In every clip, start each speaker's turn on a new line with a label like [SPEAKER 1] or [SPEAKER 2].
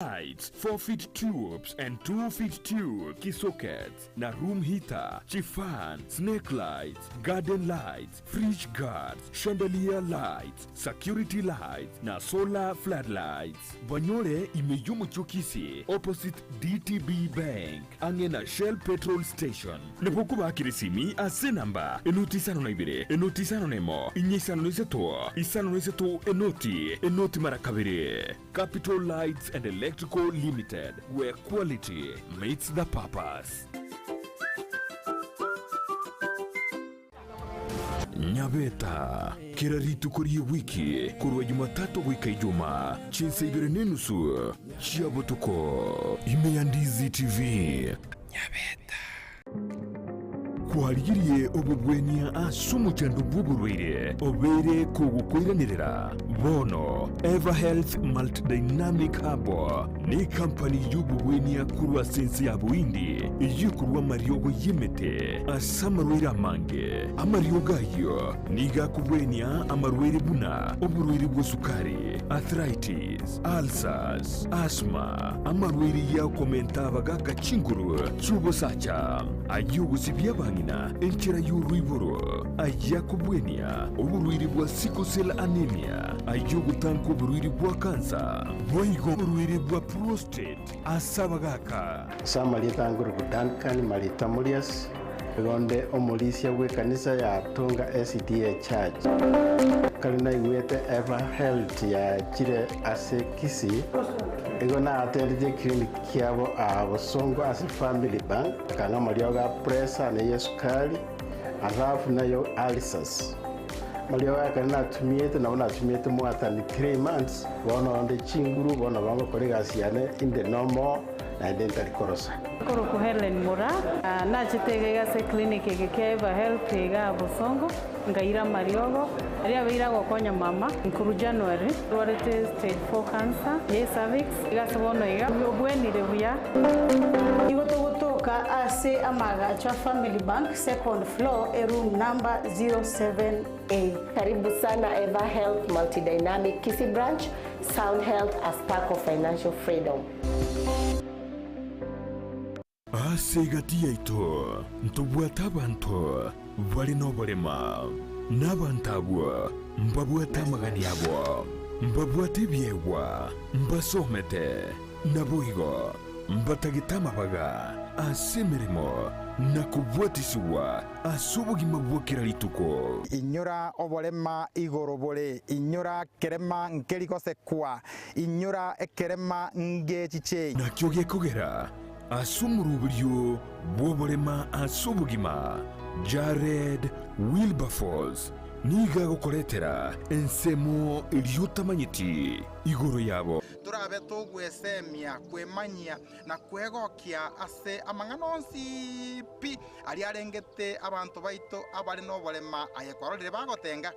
[SPEAKER 1] Lights, 4 feet tubes and 2 feet tubes, ki sockets na room heater, chi fan, snake lights, garden lights, fridge guards, chandelier lights, security lights na solar floodlights. Banyore ime y'omochie o Kisii opposite DTB Bank ang'e na Shell petrol station. Nabo okobakera esimi ase enamba enoti 52 enoti 51 inye 53 53 enoti enoti mara kabere. Capital Lights and Electrical Limited, where quality meets the purpose. Nyabeta, kera rituko ri'ewiki korwa Jumatatu goika Ijumaa, chinsa ibere nenusu chia botuko, ime ya Ndizi TV. Nyabeta. Kwarigirie obobwenia ase omochando bw'oborwaire obeire kogokoiranerera? Bono Everhealth Multidynamic Herbal nekampani y'obobwenia korwa ase ense ya Bohindi eyio ekorwa amariogo y'emete ase amarwaire amange. Amariogo ayio nigo akobwenia amarwaire buna oborwaire bw'esukari, arthritis, ulcers, asthma, amarwaire y'okomenta abagaaka chinguru chi'obosacha, ay'ogosibia abang'ina enchera y'oroiboro, ay'akobwenia oborwaire bwa sickle cell anemia, ay'ogotanka oborwaire bwa kansa, boigo oborwaire bwa prostate ase abagaaka.
[SPEAKER 2] Ase amarieta a Ngurubu Duncan Marita Murias, nigo onde omorisia bw'ekanisa ya Tonga SDA Church. Ekero naigwete Ever Health yachire ase Kisii, nigo natendetie eclinic kiabo aa Bosongo ase Family Bank, akang'a amariogo a pressure na eyesukari, alafu nayo ulcers. Amariogo aya ekero natumiete nabo natumiete more than 3 months, bono onde chinguru, bono nabo ngokora egasi yane inde normal naende ntari korosa.
[SPEAKER 3] Nkorokwa Hellen Moraa, nachete iga iga ase eclinic eke kia Eva Health igaa Bosongo, nkaira amariogo, aria abeire agokonya mama korwa January, arwarete stage four cancer ye cervix, iga ase bono iga obwenire buya.
[SPEAKER 4] Nigo togotoka ase amaagacho a Family Bank, second floor, eroom number 07A.
[SPEAKER 5] Karibu sana Eva Health Multidynamic Kisii Branch, Sound Health a spark of financial freedom.
[SPEAKER 1] Ase egati yaito ntobwate abanto bare noborema, na abanto abwo mbabwate amagani abo, mbabwate ebiegwa, mbasomete, naboigo mbatagete amabaga ase emeremo na kobwatisigwa ase obogima bwa kera rituko.
[SPEAKER 6] Inyora oborema igoro bore, inyora kerema nkeri gosekwa, Inyora ekerema ngechiche.
[SPEAKER 1] Nakio gekogera ase omoroberio bw'oborema ase obogima, Jared Wilberforce nigo agokoretera ensemo eria otamanyeti igoro yabo.
[SPEAKER 6] Torabe togwesemia, kwemanyia, na kwegokia ase amang'ana onsi pi aria arengete abanto baito abare noborema, aye kwarorire bagotenga.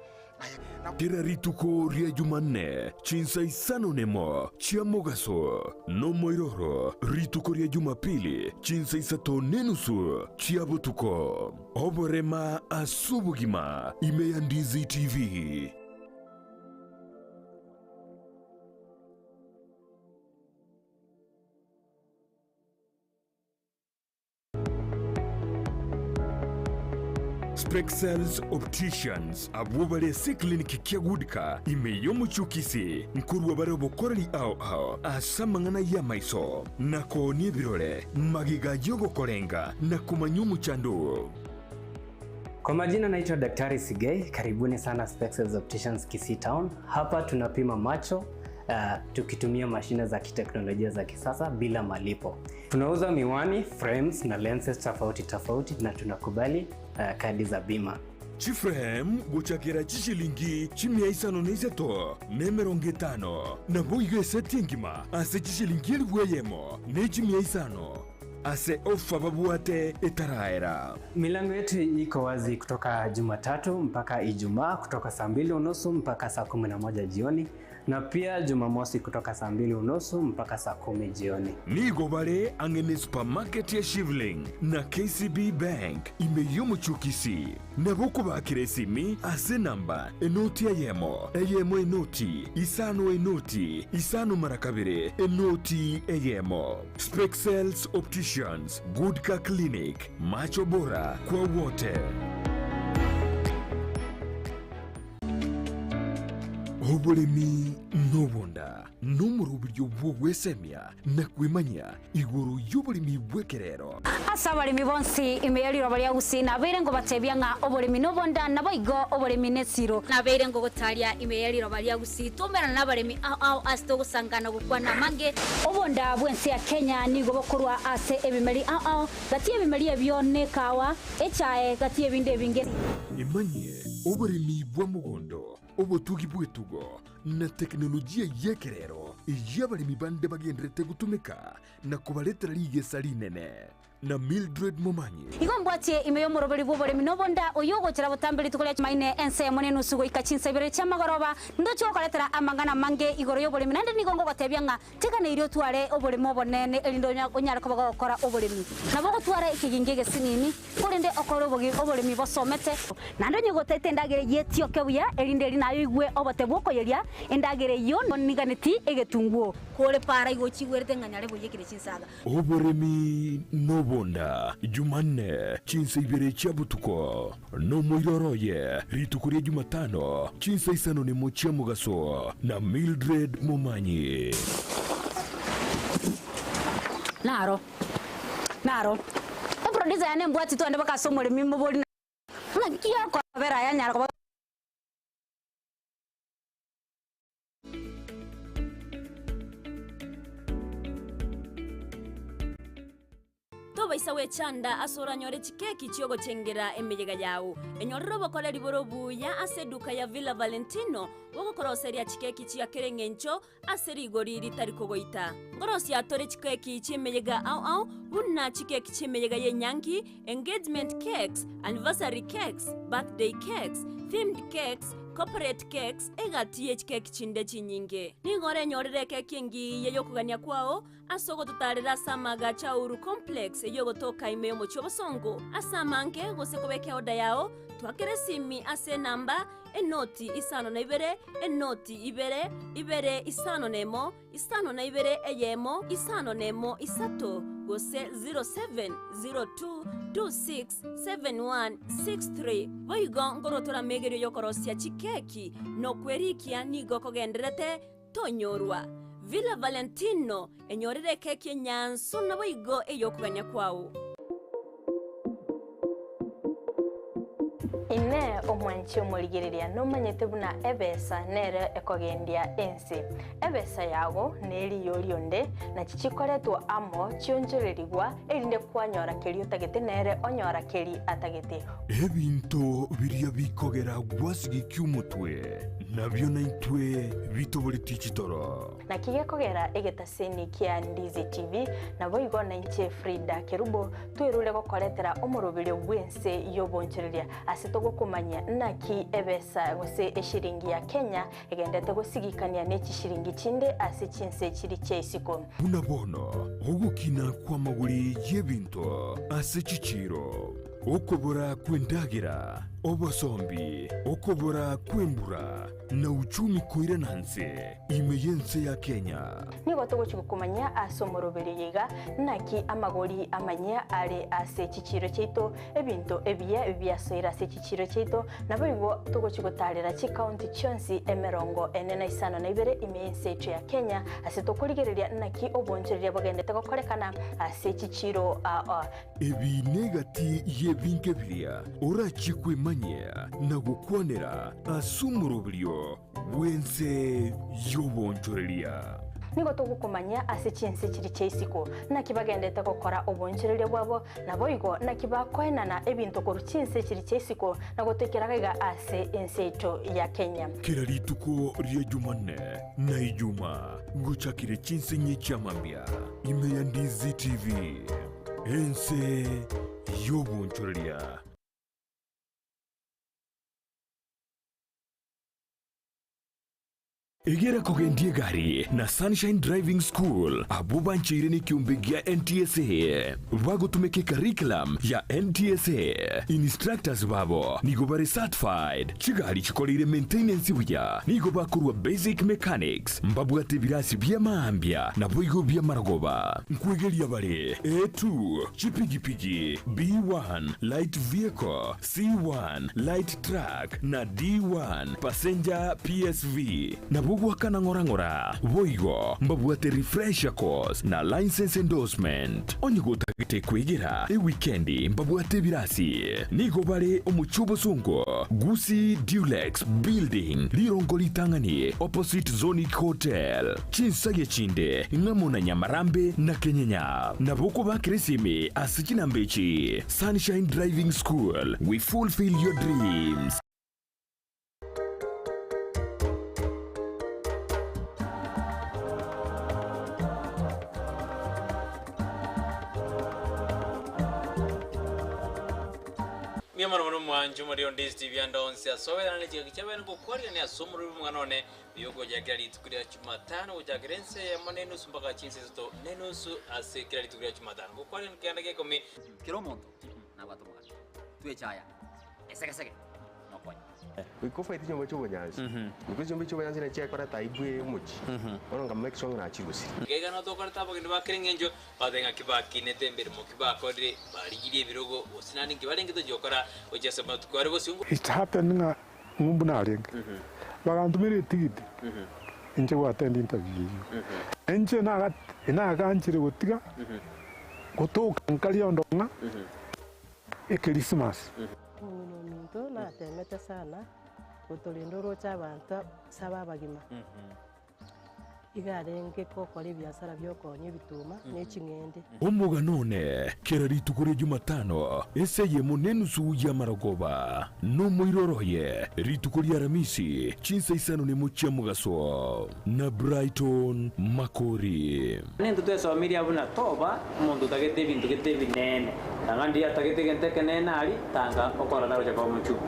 [SPEAKER 1] Kera rituko ria Jumanne chinsa isano nemo chia mogaso, nomoiroro rituko ria Jumapili chinsa isato nenusu chia botuko. Oborema ase obogima ime ya Ndizi TV. Spexels Opticians abwo bare ase eclinic kia Goodka ime y'omochie o Kisii nkorua bare obokoreri ao ao ase amang'ana y'amaiso na koonia ebirore magega y'ogokorenga na komanya omochando oo.
[SPEAKER 7] Kwa majina naitwa Daktari Sigei, karibuni sana Spexels Opticians Kisii Town. Hapa tunapima macho tukitumia mashine za kiteknolojia za kisasa bila malipo. Tunauza miwani, frames na lenses tofauti tofauti na tunakubali kadi za bima.
[SPEAKER 1] Chiframe gochakera chishilingi chimia isano na isato na emerongo etano, naboigo eseti engima ase chishilingi elifu eyemo ne chimia isano ase ofa babwate etaraera.
[SPEAKER 7] Milango yetu iko wazi kutoka Jumatatu mpaka Ijumaa kutoka saa mbili unusu mpaka saa 11 jioni. na pia Jumamosi kutoka saa mbili unusu mpaka saa kumi jioni.
[SPEAKER 1] Nigo bare ang'e ne supermarket ya Shivling na KCB Bank ime y'omochie o Kisii. Nabo okobakera esimi ase enamba enoti eyemo, eyemo enoti, isano enoti, isano mara kabere, enoti eyemo. Spexels Opticians, Good Car Clinic, Macho Bora kwa wote. Oboremi nobonda nomoroberio bw'ogwesemia na kwemanyia igoro y'oboremi bw'ekerero.
[SPEAKER 8] Ase abaremi bonsi ime ye riroba ria Gusii nabeire ngobatebia ng'a oboremi nobonda, naboigo oboremi nesiro. Nabeire ngogotaria ime ye riroba ria Gusii twaumerana nabaremi ao ao ase togosangana gokwana amange. Obonda bw'ense ya Kenya nigo bokorwa ase ebimeri ao ao, gati y'ebimeri ebio nekawa, echae, gati y'ebinde ebinge.
[SPEAKER 1] Emanyie oboremi bwa mogondo, obotugi bw'etugo, na teknolojia y'ekerero eyio abaremi bande bagendererete gotumeka na kobaretera rigesa rinene. Na Mildred Momanyi.
[SPEAKER 8] Igo mbwatie ime y'omoroberi bw'oboremi na obonda, oyio ogochera botambe rituko ria Chumaine ensemo nenusu goika chinsa ibere chi'amagoroba, ndoche gokoretera amang'ana amange igoro y'oboremi, naende nigo ngogotebia ng'a teganeirie otware oboremo obonene, erinde onyare koba gogokora oboremi. Nabo ogotwara ekegingi egesinini, korende okore oboremi bosomete. Naende onye gotaete endagera eyio etioke buya, erinde eri naye oigwe obote bw'okoyeria endagera eyio, niganeti egetunguo. Kore para igo ochigwerete ng'a nyare boiyekire chinsaga.
[SPEAKER 1] Oboremi nobonda, Jumanne, chinsa ibere chia botuko, nomoiroro oye, rituko ria Jumatano, chinsa isano nemo chia mogaso, na Mildred Momanyi.
[SPEAKER 8] Naro, naro. Eproducer yane embwati twende baka ase omoremi mobori na. Naki okobera aya nyara koba.
[SPEAKER 9] Tobaisa gwechanda ase oranyore chikeki chi'ogochengera emeyega yao. Enyorere obokoreri bore obuya ase eduka ya Villa Valentino bogokoroseria chikeki chia kera eng'encho ase rigori ritari kogoita. Nkorosia tore chikeki chi'emeyega ao ao buna chikeki chi'emeyega y'enyangi, engagement cakes, anniversary cakes, birthday cakes, themed cakes, corporate cakes, egati ye chikeki chinde chinyinge. Nigo orenyorere ekeki engiya y'okogania kwao ase ogototaarera ase amaagacho a Uhuru Complex eyio ogotoka ime y'omochie obosongo. Ase amange gose kobeka eoda yao, twakera esimi ase enamba enoti isano na ibere, enoti ibere, ibere isano nemo, isano na ibere eyemo, isano nemo isato, gose 0702267163. Boigo nkorwa amegerio y'okorosia chikeki na okwerikia nigo kogendererete tonyorwa. Villa Valentino, enyorere ekeki enyansu naboigo ey'okogania kwao.
[SPEAKER 10] Inee! Omwanchi omorigereria nomanyete buna ebesa nere ekogendia ense? Ebesa yago neriyo rionde, nachi chikoretwa amo chionchorerigwa, erinde kwanyora keria otagete nere onyora keria atagete.
[SPEAKER 1] Ebinto biria bikogera gwasigekia omotwe, nabio naintwe bitoboretie chitoro.
[SPEAKER 10] Naki gekogera egetaseni kia Ndizi TV, naboigo nainche Frida Kerubo twerure gokoretera omoroberio bw'ense y'obonchoreria ase togokomanyia naki ebesa gose eshiringi ya Kenya egendete gosigikania ne chishiringi chinde ase chinse chiri chia isiko.
[SPEAKER 1] Buna bono ogokina kw'amagori y'ebinto ase chichiiro, okobora kw'endagera, obosombi, okobora kw'embura, na uchumi koirana nse ime y'ense ya Kenya.
[SPEAKER 10] Nigo togochia gokomanyia ase omoroberio oyo iga, naki amagori amanyia are ase chichiiro chiaito, ebinto ebiya biasoire ase chichiiro chiaito, naboigo togochia gotaarera chikaunti chionsi emerongo ene na isano na ibere ime y'ense yaito ya Kenya, ase tokorigereria naki obonchoreria bogendete gokorekana ase chichiiro aa.
[SPEAKER 1] Ebi negati y'ebinto biria orachie kwemanyia na gokwanera ase omoroberio bw'ense y'obonchoreria.
[SPEAKER 10] Nigo togokomanyia ase chinse chiria chia isiko, naki bagendete gokora obonchoreria bwabo, naboigo naki bakoenana ebinto korwa chinse chiria chia isiko na gotoikera gaiga ase ense yaito ya Kenya.
[SPEAKER 1] Kera rituko ria Jumanne na Ijuma gochakire chinse inye chia mambia ime ya Ndizi TV, ense y'obonchoreria. Egera kogendia egari na Sunshine Driving School abwo bancheire nekiombe gia NTSA. Bagotumeka ecurriculum ya NTSA. Instructors babo nigo bare certified. Chigari chikoreire maintenance buya nigo bakorwa basic mechanics. Mbabwate ebirasi bia maambia naboigo bia marogoba. Nkwegeria bare A2, chipigipigi, B1, light vehicle, C1, light truck, na D1, passenger PSV. Nabwo goakana ng'ora ng'ora. Boigo mbabwate refresher course na licence endorsement. Onye gotagete kwegera ewikendi mbabwate ebirasi. Nigo bare omochie obosongo, Gusii Dulux Building, rirongo ritang'ani opposite Zonic Hotel. Chinsagia chinde ng'amo na Nyamarambe na Kenyenya. Nabo okobakera esimi ase chinamba echi, Sunshine Driving School, we fulfill your dreams.
[SPEAKER 11] Mbuya mono mono mwanche omorero onde STV ande onsi ase oberanire ne chingaki chiabene ngokwarerania ase omorero bw'omong'ana one Oyo ogochakera rituko ria Jumatano gochakera ense eyemo na enusu mpaka chinsa isato na enusu ase kera rituko ria Jumatano. Gokwana ekeanda gia ikomi.
[SPEAKER 12] Kera omonto nabwate omogano, twechaya, esegesege, na okonya.
[SPEAKER 13] Goika ofaete chinyomba chi'obonyansi, because chinyomba chi'obonyansi nachi chiakoreta aibu eye omochie, bono nka make sure ng'a nachirusire.
[SPEAKER 11] Iga iga notokorete abageni ba kera engencho, batebe ng'a kibakinete emeremo ki bakorire, barigirie ebirogo, gose naende nki barenge tochia gokora gochia ase amatuko are bosio.
[SPEAKER 14] It happened ng'a ng'umbu narenge, bagantomera etigiti inche go attend interview eyio. Inche naga naganchire gotiga gotoka nkaria ondo ng'a ekerisimasi.
[SPEAKER 15] Omong'ina ominto natemete sana gotorenda oroche abanto saba abagima. Iga arenge gokora ebiasara bi'okoonia ebituma ne ching'ende.
[SPEAKER 1] Omogano one, kera rituko ria Jumatano, ensa eyemo nenusu y'amarogoba, nomoiroro oye, rituko ria Aramisi, chinsa isano nemo chia mogaso, na Brighton Makori.
[SPEAKER 11] Nintwe twesomirie abwo na toba omonto otagete ebinto gete ebinene, tanga ndiria atagete egento ekenene aria, tanga okora tagocha koba omochungu.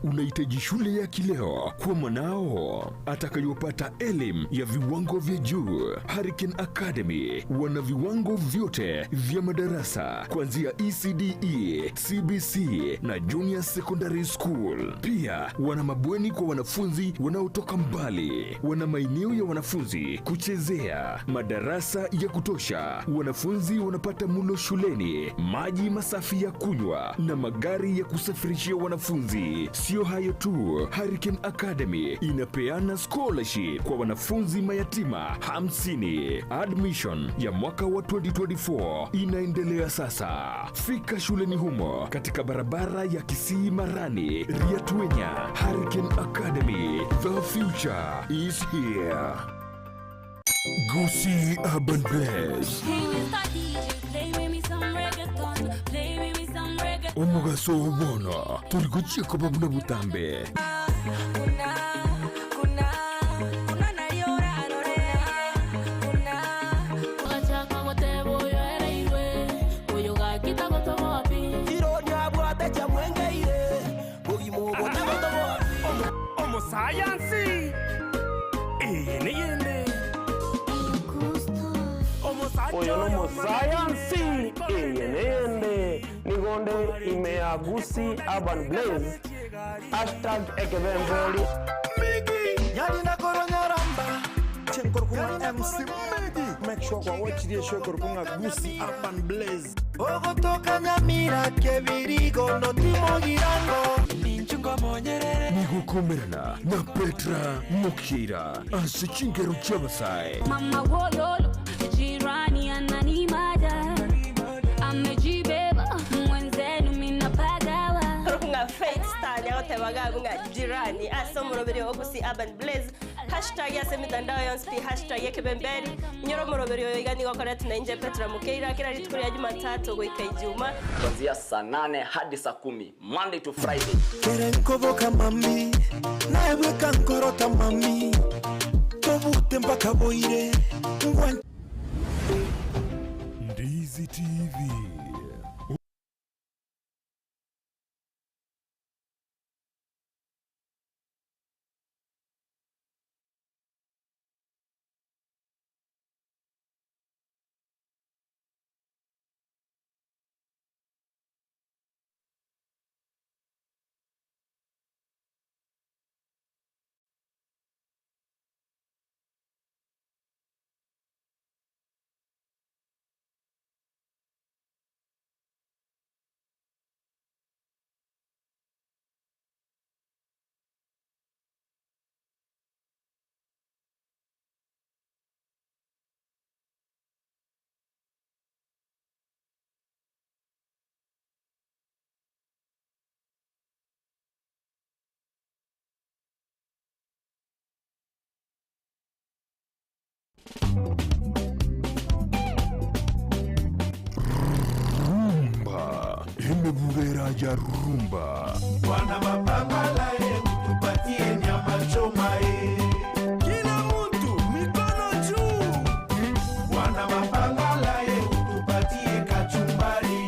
[SPEAKER 1] Unahitaji shule ya kileo kwa mwanao atakayopata elimu ya viwango vya juu. Hurricane Academy wana viwango vyote vya madarasa kuanzia ECDE, CBC na Junior Secondary School. Pia wana mabweni kwa wanafunzi wanaotoka mbali, wana maeneo ya wanafunzi kuchezea, madarasa ya kutosha, wanafunzi wanapata mulo shuleni, maji masafi ya kunywa na magari ya kusafirishia wanafunzi. Sio hayo tu, Hurricane Academy inapeana scholarship kwa wanafunzi mayatima 50. Admission ya mwaka wa 2024 inaendelea sasa. Fika shuleni humo katika barabara ya Kisii Marani, Riatuenya. Hurricane Academy, the future is here. Gusii Urban Blaze. Omogaso oo bono tori gochia koba buna botambe.
[SPEAKER 16] Omosayansi, eye neyende.
[SPEAKER 17] Oyo nomosayansi, eye neyende. Nigo nde ime ya Gusii Urban Blaze, hashtag ekebemberi.
[SPEAKER 18] MC Miggy. Make sure kwa watch the show korkunga Gusii Urban Blaze.
[SPEAKER 19] Ogotoka Nyamira Kebirigo notimo girango
[SPEAKER 1] Nigokomerana na Petra Mokira ase chingero chi'abasae.
[SPEAKER 20] Mama wololo, jirani ananimada, amejibeba mwenzenu minapagawa.
[SPEAKER 21] Nga Faith Star nyagotebaga nga jirani ase omoroberi o Gusii Urban Blaze hashtag ase emitandao yonsi pi hashtag ekebemberi inyore omoroberi oyo iga nigo okoretwa na inche Petra Mukeira kera rituko ria Jumatatu goika Ijuma.
[SPEAKER 12] Kuanzia saa nane hadi saa kumi Monday to Friday.
[SPEAKER 19] Kere nkoboka mami, naye bweka nkorota mami.
[SPEAKER 18] Tobute mpaka boire ngwa
[SPEAKER 1] Ndizi TV. Rumba imebubera ya rumba.
[SPEAKER 19] Bwana mapambala ye tupatie nyama choma ye. Kila mtu mikono juu. Bwana mapambala ye tupatie kachumbari.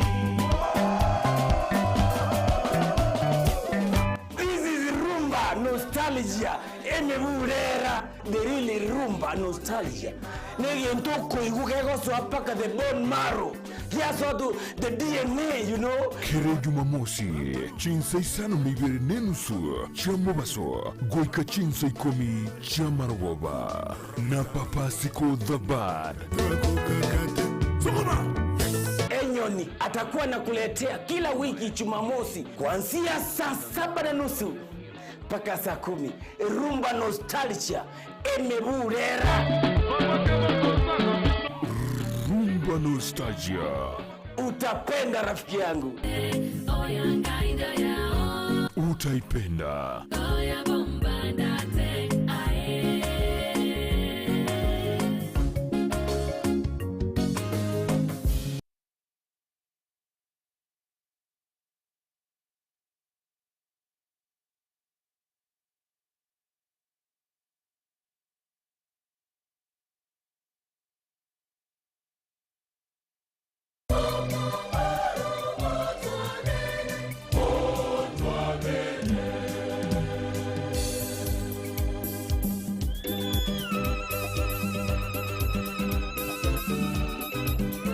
[SPEAKER 17] This is rumba nostalgia emebulera the really rumba nostalgia negintu okoigwa kegosoa mpaka the bone marrow giasoa to the dna you know
[SPEAKER 1] Kere Jumamosi chinsa isano na ibere n'enusu chia mobaso goika chinsa ikomi chia marogoba na Papasiko the Bad.
[SPEAKER 17] Enyoni atakuwa nakuletea kila wiki Jumamosi kuanzia saa 7:30 mpaka saa 10. Rumba nostalgia emebulera.
[SPEAKER 1] Rumba nostalgia.
[SPEAKER 17] Utapenda rafiki yangu.
[SPEAKER 1] Utaipenda.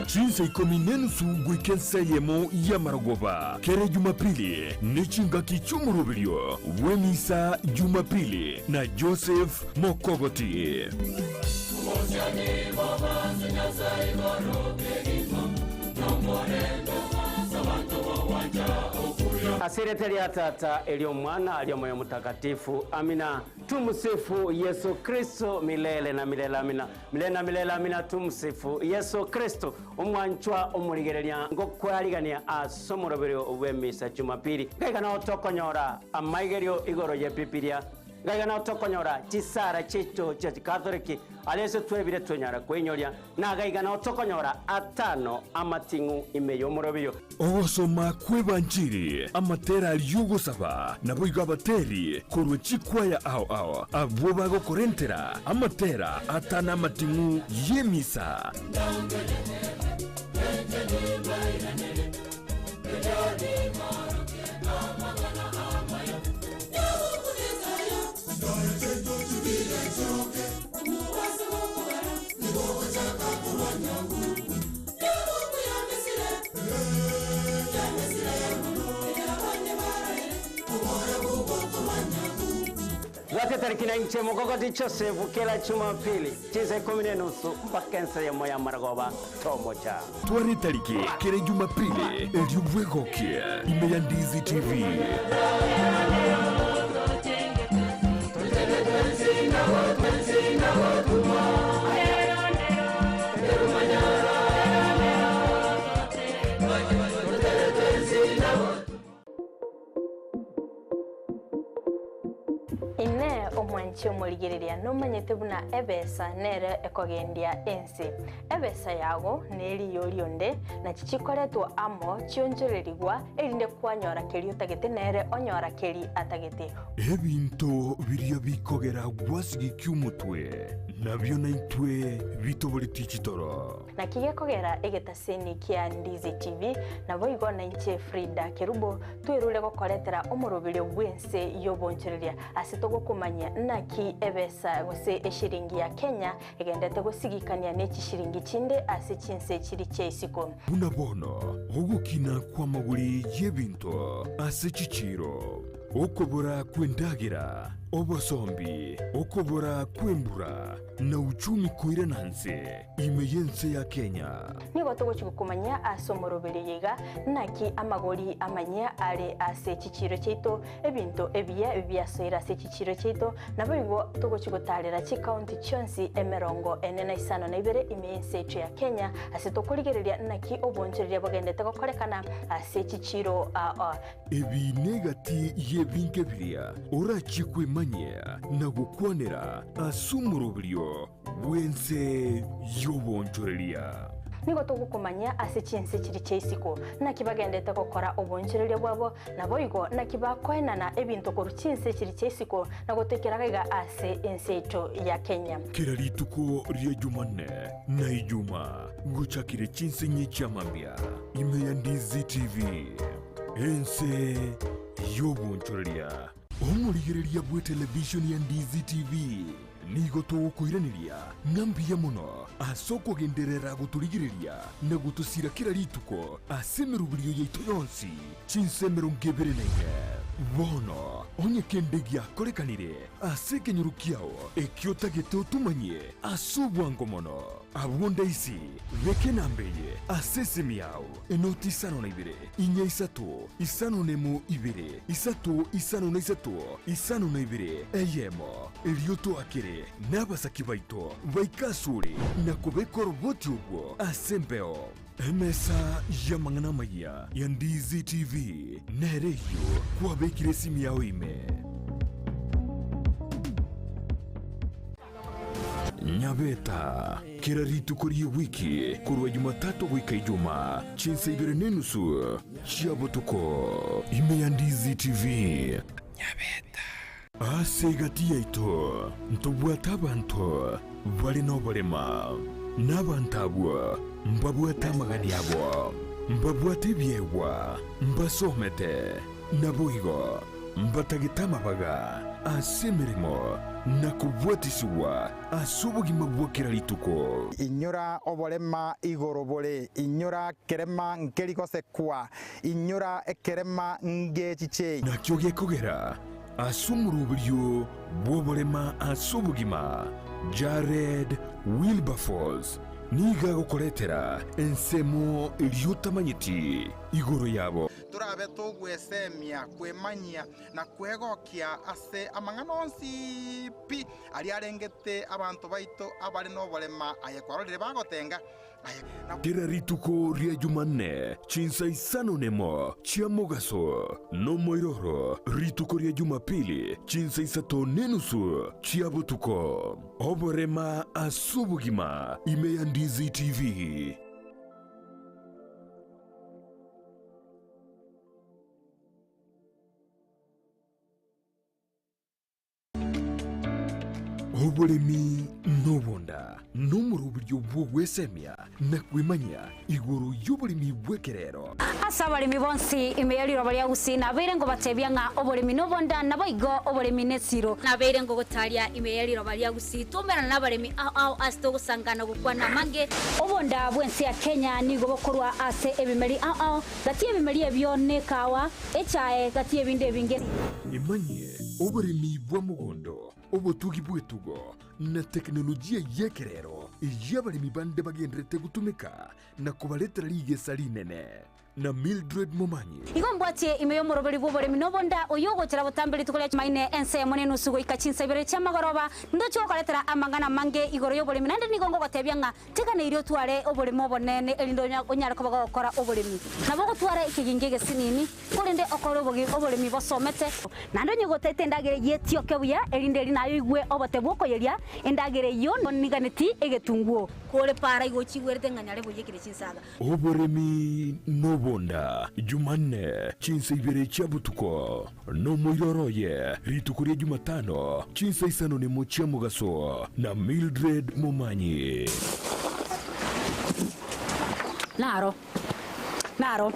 [SPEAKER 1] Chinsa ikomi n'enusu goika ensa eyemo y'amarogoba kere Jumapili nechingaki chi'omoroberio bw'emisa Jumapili na Joseph Mokogoti.
[SPEAKER 17] Asirete lya Tata elyo Mwana alyo Moyo Mtakatifu. Amina. Tumsifu Yesu Kristo milele na milele. Amina. Milele na milele. Amina. Tumsifu Yesu Kristo. Omwanchwa omurigereria ngokwarigania ase omoroberio bw'emisa Jumapili. Ngaiga nao tokonyora amaigerio igoro ya Bibilia. Ngaiga nao tokonyora chisara chicho chia Catholic alese twebire twenyara kwinyoria na gaiga nao tokonyora atano amating'u ime y'omoroberio.
[SPEAKER 1] Ogosoma kw'ebanchiri amatera ariogosaba nabo igo abateri korwa chikwaya ao ao abwo bagokorentera amatera atano amating'u y'emisa.
[SPEAKER 17] Bwate tariki na inche mokogoti Joseph kila Jumapili chinsa 10:30 mpaka ensa yemo ya marogoba tomocha.
[SPEAKER 1] Tware tariki kere Jumapili eriobwegokie ime ya Ndizi TV.
[SPEAKER 10] Ine omwanchi omorigereria nomanyete buna ebesa nere ekogendia ense. Ebesa yago neriyo rionde na chichikoretwa amo chionchorerigwa erinde kwanyora keri otagete nere onyora keri atagete.
[SPEAKER 1] Ebinto biria bikogera gwasigikia omotwe. Nabio naintwe bitoboretie chitoro.
[SPEAKER 10] Naki gekogera egetaseni kia Ndizi TV, naboigo nainche Frida Kerubo twerure gokoretera omoroberio bw'ense y'obonchoreria ase togokomanyia naki ebesa gose eshiringi ya Kenya egendete gosigikania ne chishiringi chinde ase chinse chiri chia isiko.
[SPEAKER 1] Buna bono ogokina kw'amagori y'ebinto ase chichiiro, okobora kw'endagera, obosombi, okobora kw'embura, na uchumi koirana nse ime y'ense ya Kenya.
[SPEAKER 10] Nigo togochia gokomanyia ase omoroberio oyo iga, naki amagori amanyia are ase chichiiro chiaito, ebinto ebiya biasoire ase chichiiro chiaito, naboigo togochia gotaarera chikaunti chionsi emerongo ene na isano na ibere ime y'ense yaito ya Kenya, ase tokorigereria naki obonchoreria bogendete gokorekana ase chichiiro aa.
[SPEAKER 1] Ebi negati y'ebinto biria orachie kwemanyia na gokwanera ase omoroberio bw'ense y'obonchoreria.
[SPEAKER 10] Nigo togokomanyia ase chinse chiria chia isiko, naki bagendete gokora obonchoreria bwabo, naboigo naki bakoenana ebinto korwa chinse chiria chia isiko na gotoikera gaiga ase ense yaito ya Kenya.
[SPEAKER 1] Kera rituko ria Jumanne na Ijuma gochakire chinse inye chi'amambia ime ya Ndizi TV, ense y'obonchoreria. Omorigereria bw'etelevishoni ya Ndizi TV nigo togokoiraneria ng'a mbuya mono ase okogenderera gotorigereria na gotosira kera rituko ase emeroberio yaito yonsi chinsa 24. Bono onye kende giakorekanire ase ekenyoro kiao ekio otagete otomanyie ase obwango mono, abwo ndaisi beka enamba eye ase esimi yao, Enoti isano na ibere, inya isato, isano nemo ibere, isato isano na isato, isano na ibere, eyemo. Erio toakere nabasaki baito baike asore na kobeka oroboti orwo ase embeo. Emesa y'amang'ana amayia ya Ndizi TV nere eyio kwabekire esimi yao ime. Nyabeta, kera rituko ri'ewiki korwa Jumatatu goika Ijumaa, chinsa ibere nenusu chia botuko, ime ya Ndizi TV. Nyabeta. Ase egati yaito ntobwate abanto bare noborema, na abanto abwo mbabwate amagani abo, mbabwate ebiegwa, mbasomete, naboigo mbatagete amabaga ase emeremo na kobwatisigwa ase obogima bwa kera rituko.
[SPEAKER 6] Inyora oborema igoro bore, inyora kerema nkeri gosekwa, inyora ekerema ngechiche.
[SPEAKER 1] Nakio gekogera ase omoroberio bw'oborema ase obogima, Jared Wilberforce nigo agokoretera ensemo eria otamanyeti igoro yabo.
[SPEAKER 6] Torabe togwesemia, kwemanyia, na kwegokia ase amang'ana onsi pi aria arengete abanto baito abare noborema, aye kwarorire bagotenga, aye na.
[SPEAKER 1] Kera rituko ria Jumanne chinsa isano nemo chia mogaso, nomoiroro rituko ria Jumapili chinsa isato nenusu chia botuko. Oborema ase obogima ime ya Ndizi TV. Oboremi nobonda nomoroberio bw'ogwesemia na kwemanyia igoro y'oboremi bw'ekerero.
[SPEAKER 8] Ase abaremi bonsi ime ye riroba ria Gusii nabeire ngobatebia ng'a oboremi nobonda, naboigo oboremi nesiro. Nabeire ngogotaria ime ye riroba ria Gusii twaumerana nabaremi ao ao ase togosangana gokwana amange. Obonda bw'ense ya Kenya nigo bokorwa ase ebimeri ao ao, gati y'ebimeri ebio nekawa, echae, gati y'ebinde ebinge.
[SPEAKER 1] Emanyie oboremi bwa mogondo, obotugi bw'etugo, na teknolojia y'ekerero eyio abaremi bande bagendererete gotumeka na kobaretera rigesa rinene. Na Mildred Momanyi.
[SPEAKER 8] Igo mbwatie ime y'omoroberi bw'oboremi nobonda, oyio ogochera botambe rituko ria Jumaine ensemo nenusu goika chinsa ibere chi'amagoroba, ndoche gokoretera amang'ana amange igoro y'oboremi, naende nigo ngogotebia ng'a teganeirie otware oboremo obonene, erinde onyare koba gogokora oboremi. Nabo ogotwara ekegingi egesinini, korende okore oboremi bosomete. Naende onye gotaete endagera eyio etioke buya, erinde eri naye oigwe obote bw'okoyeria endagera eyio, niganeti egetunguo. Kore para igo ochigwerete ng'a nyare boiyekire chinsaga.
[SPEAKER 1] Oboremi nobonda, Jumanne, chinsa ibere chia botuko, nomoiroro oye, rituko ria Jumatano, chinsa isano nemo chia mogaso, na Mildred Momanyi.
[SPEAKER 8] Naro, naro.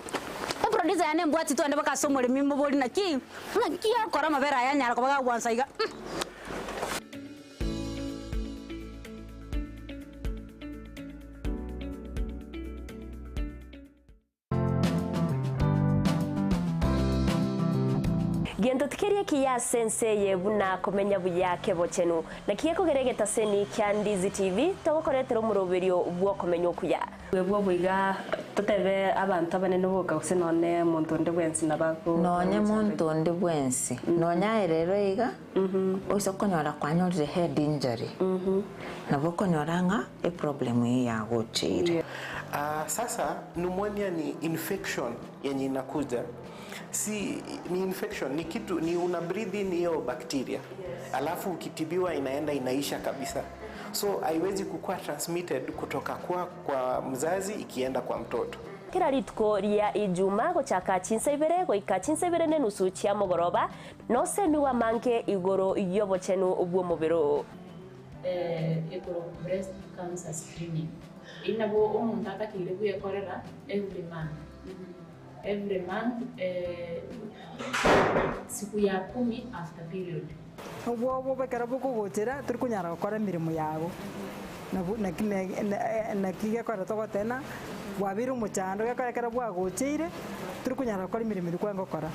[SPEAKER 8] Eproducer yane embwati twende baka ase omoremi mobori naki, naki akora amabere aya anyara koba gagwansa iga.
[SPEAKER 21] Gento tikeri ekiya ase ense eye buna komenya buya kebochenu. Naki gekogera egetaseni kia Ndizi TV togokoretera omoroberio bw'okomenya okuya.
[SPEAKER 2] Bwebwo boiga totebe abanto abanene boka gose nonye monto onde bwensi nabo
[SPEAKER 22] Nonye monto onde bwensi, nonye aye rero iga, oise konyora kwanyorire head injury, nabo okonyora ng'a eproblem eye yagocheire.
[SPEAKER 23] Sasa pneumonia ni infection yenye inakuja si ni infection ni kitu ni una breathe in hiyo bacteria alafu ukitibiwa inaenda inaisha kabisa so haiwezi kukuwa transmitted kutoka kwa, kwa mzazi ikienda kwa mtoto
[SPEAKER 21] Kera rituko ria Ijuma gochaka chinsa ibere goika chinsa ibere na enusu chia mogoroba, nosemiwe amange igoro y'obochenu bw'omobere oo.
[SPEAKER 24] Igoro breast cancer screening eyio nabo omonto atakeire bwekorera every month, every month siku ya kumi after period.
[SPEAKER 25] Obwoba ekero bokogochera tori konyara gokora emeremo yago, nabo naki naki gekogera togoteba ng'a bwabeire omochando gekogera ekero bwagocheire tori konyara gokora emeremo eria kwarenge gokora.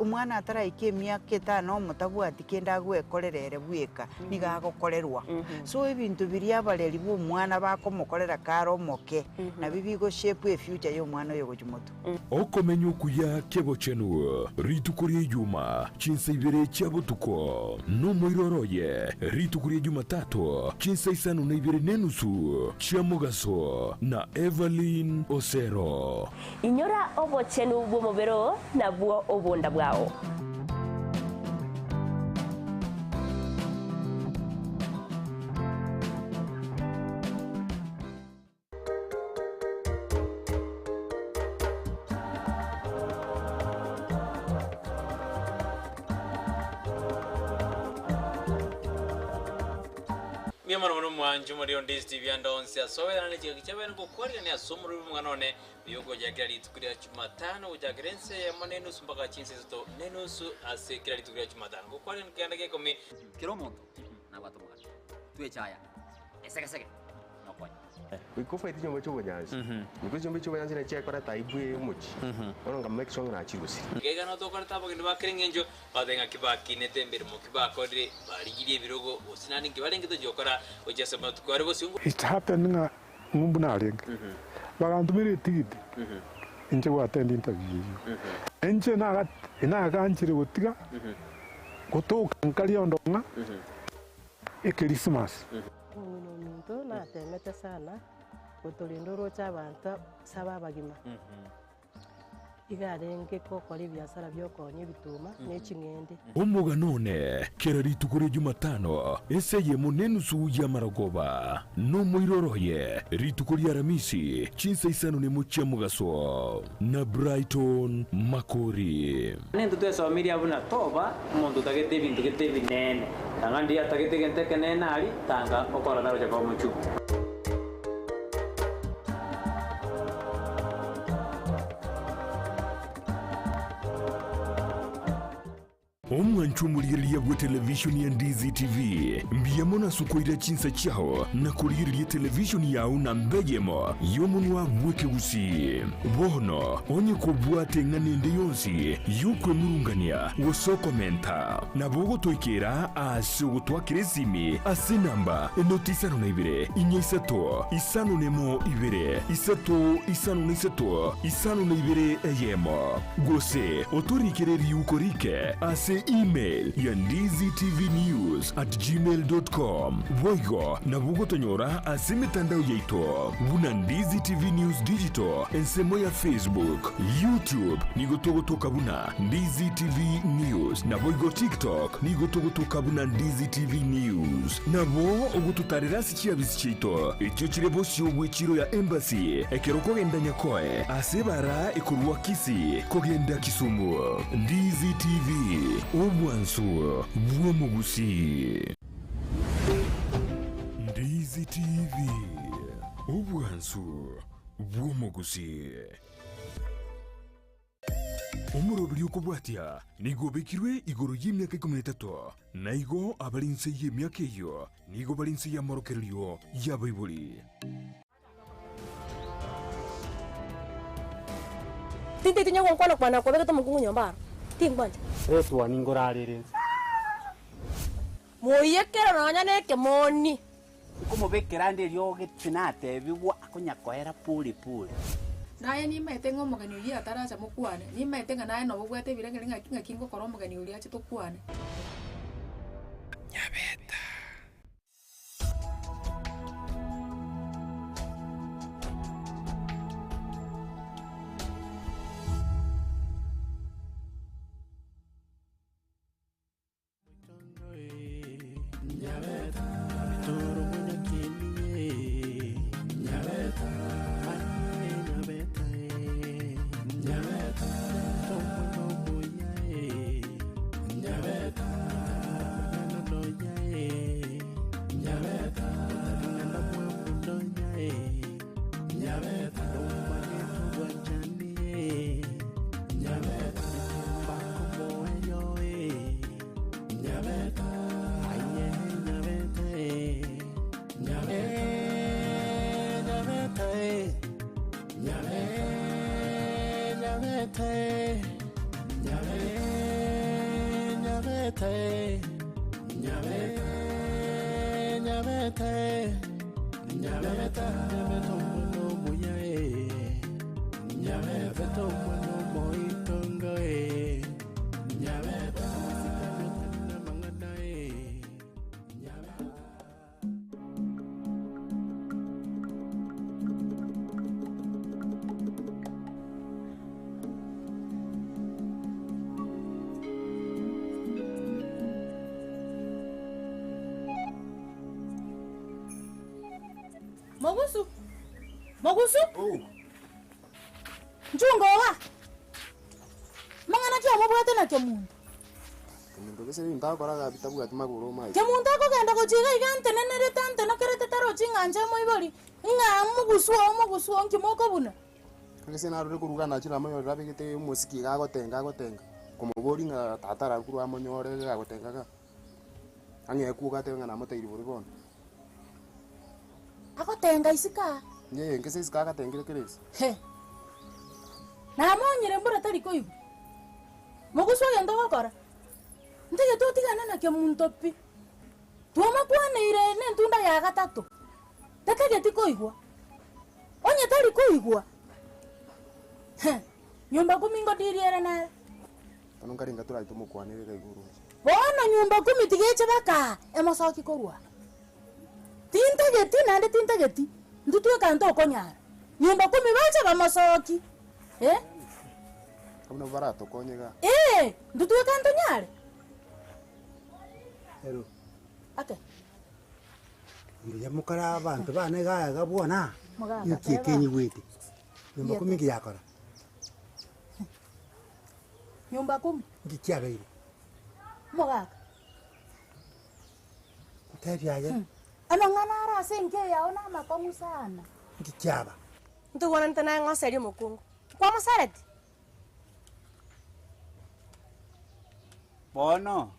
[SPEAKER 26] Omwana ataraika emiaka etano omotabwati kende agwekorera ere bweka, nigo agokorerwa. So ebinto biria abareri ba omwana bakomokorera kare omoke, nabio bigo shape efuture ya omwana oyo gochia motwe.
[SPEAKER 1] Okomenya okuya k'ebochenu rituko ria Ijuma, chinsa ibere chia botuko, nomoiroro oye rituko ria Jumatato, chinsa isano na ibere nenusu chia mogaso, na Evelyn Osero.
[SPEAKER 21] Inyora obochenu bw'omobere oo, nabwo obonda bwao.
[SPEAKER 11] Mbuya mono mono mwanche omoriri onde ase TV ande onsi ase oberanire chigaki chiabene ngokwarerania ase omoriri bw'omong'ana one oyo ogochakera rituko ria Jumatano gochakera ense eyemo na enusu mpaka chinsa isato na enusu ase kera rituko ria Jumatano ngokwarerania keganda gia ikomi.
[SPEAKER 12] Kera omonto nabwate omogano, twechaya esegesege nokonya.
[SPEAKER 13] Goika ofaite chinyomba chia obonyansi, goika chinyomba chia obonyansi nachi chiakoreta aibu eye omochie, bono nka make sure ng'a nachirusirie.
[SPEAKER 11] Iga iga notokorete abageni ba kera engencho, batebe ng'aki bakinete emeremo ki bakorire, barigirie ebirogo, gose naende inki barenge tochia gokora gochia ase amatuko are bosio.
[SPEAKER 14] It happened ng'a ng'umbu narenge, bagantomera etigiti inche go attend interview eyio. Inche naga naganchire gotiga gotoka nkaria ondo ng'a Ekerismasi.
[SPEAKER 15] Omong'ina ominto natemete sana gotorinda oroche abanto saba abagima. Iga arenge gokora ebiasara bia okoonia ebituma ne ching'ende.
[SPEAKER 1] Omogano one, kera rituko ria Jumatano, ense eyemo nenusu y'amarogoba, nomoiroro oye, rituko ria Aramisi, chinsa isano nemo chia mogaso, na Brighton Makori.
[SPEAKER 11] Nintwe twesomirie buna toba omonto otagete ebinto gete ebinene, tanga ndiria atagete egento ekenene aria, tanga okora tagocha koba omochungu.
[SPEAKER 1] Omwanchwa omorigereria bw'etelevishoni ya Ndizi TV, mbuya mono ase okoira chinsa chiao na korigereria etelevishoni yao namba eyemo y'omonwa bw'ekegusii. Bono, onye kobwate eng'ana ende yonsi y'okwemurungania gose okomenta, nabo ogotoikera aase ogotwakera esimi ase enamba enoti isano na ibere, inya isato, isano nemo ibere, isato isano na isato, isano na ibere eyemo. Gose otorikere riuko rike ase. ase email ya ndizitvnews@gmail.com. Boigo nabo ogotonyora ase emetandao yaito buna Ndizi TV News Digital ensemo ya Facebook, YouTube nigo togotoka buna Ndizi TV News, naboigo TikTok nigo togotoka buna Ndizi TV News. Nabo ogototarera ase chiabisi chiaito echio chire bosio bw'echiro ya Embassy ekero okogenda Nyakoe ase ebara ekorwa Kisii kogenda Kisumu. Ndizi TV, obwansu bw'omogusii. Ndizi TV, obwansu bw'omogusii. Omoroberi okobwatia nigo obekirwe igoro y'emiaka ikomi na etato, na igo abare inse y'emiaka eyio nigo bare inse y'amorokererio y'abaibori.
[SPEAKER 3] Tinteti onye gonkwana kwana kwabegete omokungu nyomba aro, tingwancha.
[SPEAKER 4] Etuoni nkorarere inse.
[SPEAKER 3] Moiyekere nonya nekemoni.
[SPEAKER 5] Nkomobekera ande eriogi tinatebigwa akonyakoera pole pole.
[SPEAKER 7] Naye nimaete ng'a omogeni oyio ataracha mokwane, nimaete ng'a naye nobo obwate ebirengeri ng'aki ng'aki ngokora omogeni oria ache tokwane.
[SPEAKER 9] Mogusu! Mogusu! Nchunga oga! Mang'ana ki omobwate na Kemunto?
[SPEAKER 10] Kemunto gese ebinto akoraga bitabwati magoro omaete.
[SPEAKER 9] Kemunto akogenda gochia iga iga antenenerete antenokerete tarochi ng'a inche moibori, ng'a mogusu oo mogusu oo nki mokobuna?
[SPEAKER 10] Gese narure koruga nachire namonyorire abegete omosiki iga agotenga agotenga, nkomoboria ng'a tata arakurwe amonyore iga agotenga iga. Ang'e kuoga atebe ng'a namotebirie bobe bono.
[SPEAKER 9] Agotenga isiko aa.
[SPEAKER 10] Ee, nkese isiko agatengire kera ase.
[SPEAKER 9] He! Namonyire mbura tari koigwa. Mogusu egento ogokora, ntagete otigane na kemunto pi. Twamakwaneire nentunda ya gatato, tatageti koigwa. Onye tari koigwa, he, nyomba kumi ngodirie ere nere.
[SPEAKER 10] Bono nkarenga torache tomokwanere iga igoro inche.
[SPEAKER 9] Bono nyomba kumi tigeche baka emosoki korwa. Tintageti naende tintageti, intwe tweka ntokonyara. Nyomba kumi bache bamosoki, eh.
[SPEAKER 10] Abwo nabwo baratokonye igaa.
[SPEAKER 9] Ee, intwe tweka ntonyare.
[SPEAKER 4] Hello.
[SPEAKER 9] Ake.
[SPEAKER 4] Mbuya mokore abanto bane iga iga bwona,
[SPEAKER 9] Mogaka,
[SPEAKER 4] inki
[SPEAKER 9] teba.
[SPEAKER 4] ekenyigwete? Nyomba kumi nki yakora?
[SPEAKER 9] Nyomba kumi.
[SPEAKER 4] Nki kiabeire?
[SPEAKER 9] Omogaka.
[SPEAKER 4] Ntebia aye.
[SPEAKER 9] Amang'ana are ase enka eye yao namakong'u sana.
[SPEAKER 4] Nki kiaba?
[SPEAKER 3] Ntogwananete naye ng'oserie omokungu. Nkwamosereti?
[SPEAKER 5] Bono,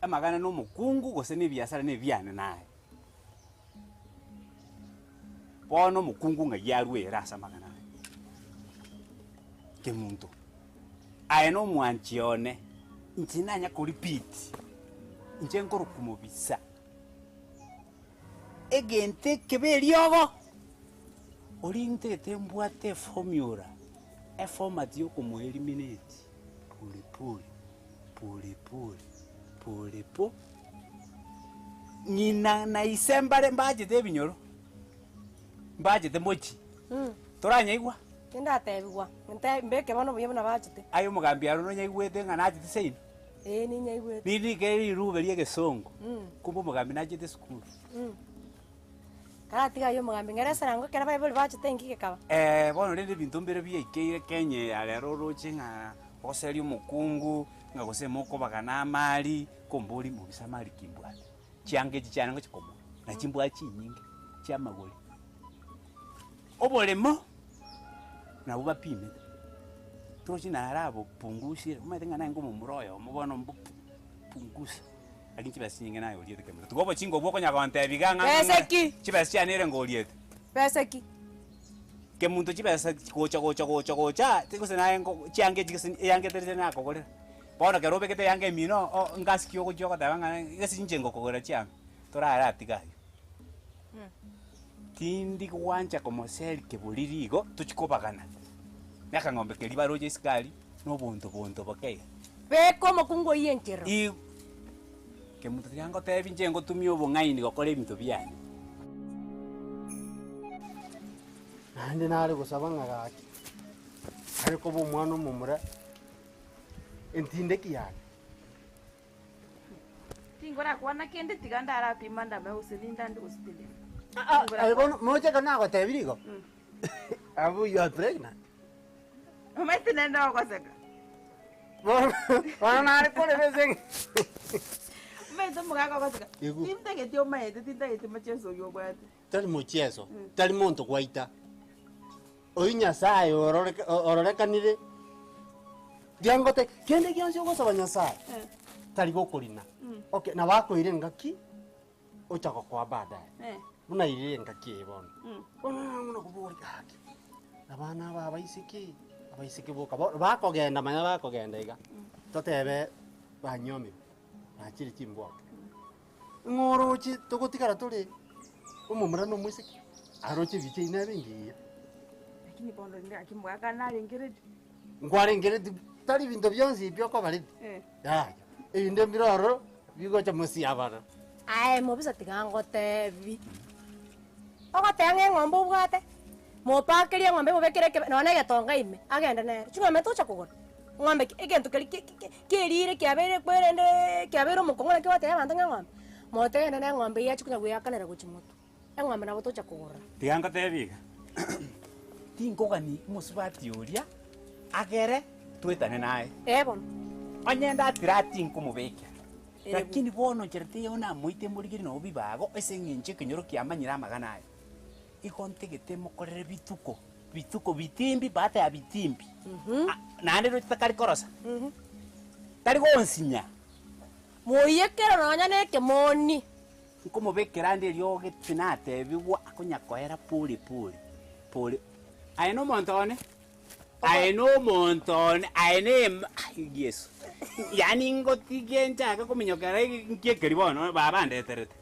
[SPEAKER 5] amagana na omokungu gose na ebiasara na ebiane naye. Bono omokungu ng'ai arwere ase amagana aya? Kemunto, aye na omwanchi one, inche nanya ko repeat, inche nkorokwa mobisa. Egento ekebe eriogo, oria ntagete mbwate eformula, eformat ya okomoeliminate pole pole. Pole pole, pole po, ng'ina na ise mbare mbachete ebinyoro, mbachete mochie, toranyaigwa?
[SPEAKER 3] Nindatebigwa, nte mbeke bono buya buna bachete.
[SPEAKER 5] Aye omogambi aro nonyaigwete ng'a nachete seino?
[SPEAKER 3] Ee ninyaigwete.
[SPEAKER 5] Nirike rirube ria egesongo, kumbe omogambi nachete esukuru.
[SPEAKER 3] Karatiga aywo omogambi ng'ere esarango ekero baibori bachete inki gekaba?
[SPEAKER 5] Eh, bono rende ebinto mbire biaikeire Kenya eye ya rero oroche ng'a ogoseria omokungu, ng'a gose mokobagana amari, kombori mobisa amari ki mbwate? Chianga echi chiane ngochi komoa, na chimbwa chinyinge chiamagori. Oboremo, nabwo bapimete, torochi naro abopungusire, omanyete ng'a naye omomura oyomo bono mbopungusa. Lakini chibesa chinyinge naye oriete kemura. Tiga obochinga obwo okonya gontebia iga ng'a
[SPEAKER 3] Besa ki?
[SPEAKER 5] chibesa chiane ere ngoriete.
[SPEAKER 3] Besa ki?
[SPEAKER 5] Kemunto chibesa gocha gocha gocha gocha, ti gose naye nko chianga echi gose eyanga etari tari nakogorera. Bono ekero obegete eyanga emino o ngasikia ogochia ogoteba ng'a gese inche ngokogorera chianga, toraratiga aywo. Tindi gwancha komoseri keboriri igo, tochi kobagana. Na akang'ombe keria baroche isiko aria, na obonto bonto boke iga.
[SPEAKER 3] Beka omokungu oyio enchera.
[SPEAKER 5] Igo, kemonto tiga ngotebi inche ngotumia obong'aini gokora ebinto biane.
[SPEAKER 6] Naende nare gosaba ng'a gaki, are koba omwana omomura, entindeki yane.
[SPEAKER 16] Tingorakwana kende tiga ndarapima ndame gose nindande gose tindi.
[SPEAKER 6] Aye bono moche ekero nagotebirie igo, abwo you are pregnant.
[SPEAKER 16] Omanyete nende ogoseka.
[SPEAKER 6] Bono bono nare korera ase eng'encho.
[SPEAKER 16] Omanyete omogaka ogoseka.
[SPEAKER 6] Igo.
[SPEAKER 16] Tintageti omaete tintageti mocheso oywo obwate.
[SPEAKER 6] Tari mochieso, tari monto gwaita. Oyio Nyasaye ororeke ororekanire, riangote kende gionsi ogosaba Nyasaye, tari gokorina. Okay, nabo akoira engaki, ocha gokoa baadaye. Buna airire engaki eye bono. Bono buna koboria gaki, abana aba abaiseke, abaiseke boka bono bakogenda manya bakogenda iga, totebe banyomirwe, bachire chimbwoke. Ng'o oroche togotigara tore omomura na omoiseke? Aroche ebicha eyio nebe engiya.
[SPEAKER 16] Lakini bono rende gaki omogaka narenge ready.
[SPEAKER 6] Nkwarenge ready, tari binto bionsi ebi okoba ready. Yaya, ebinto mbire ororo bigocha mosiabana.
[SPEAKER 3] Aye mobisa tiga ngotebi, ogoteba ng'a eng'ombe obwate, mopakerie eng'ombe emobekere ekebe nonya na egetonga ime, agende nere. Ching'ombe tocha kogora, ng'ombe ki egento keria ki ki kierire kiabeire kwerendeeee kiabeire omokong'u naki ogotebia abanto ng'a eng'ombe, motebe na eng'ombe eyio achia konya goeakanera gochia motwe, eng'ombe nabo tocha kogora.
[SPEAKER 5] Tiga ngotebi iga, tinkogani omosubati oria agere twetane naye.
[SPEAKER 3] Ee bono.
[SPEAKER 5] Onye ndatira tinkomobekera. Lakini bono nchera teiyo namoite morigererie nabo bibago ase eng'encho ekenyoro kiamanyire amagana aya. Igo ntegete mokorere bituko, bituko bitimbi baada ya bitimbi. Ah, naende roche takari korosa, tari gonsinya.
[SPEAKER 3] Moiyekere nonya na ekemoni.
[SPEAKER 5] Nkomobekera ande eriogi tinatebigwa akonya koera pole pole, pole. Aye nomonto one, aye nomonto one, aye ne em ai Yeso, yaani ngotige nchake kominyokera nki ekeri bono baba andeterete.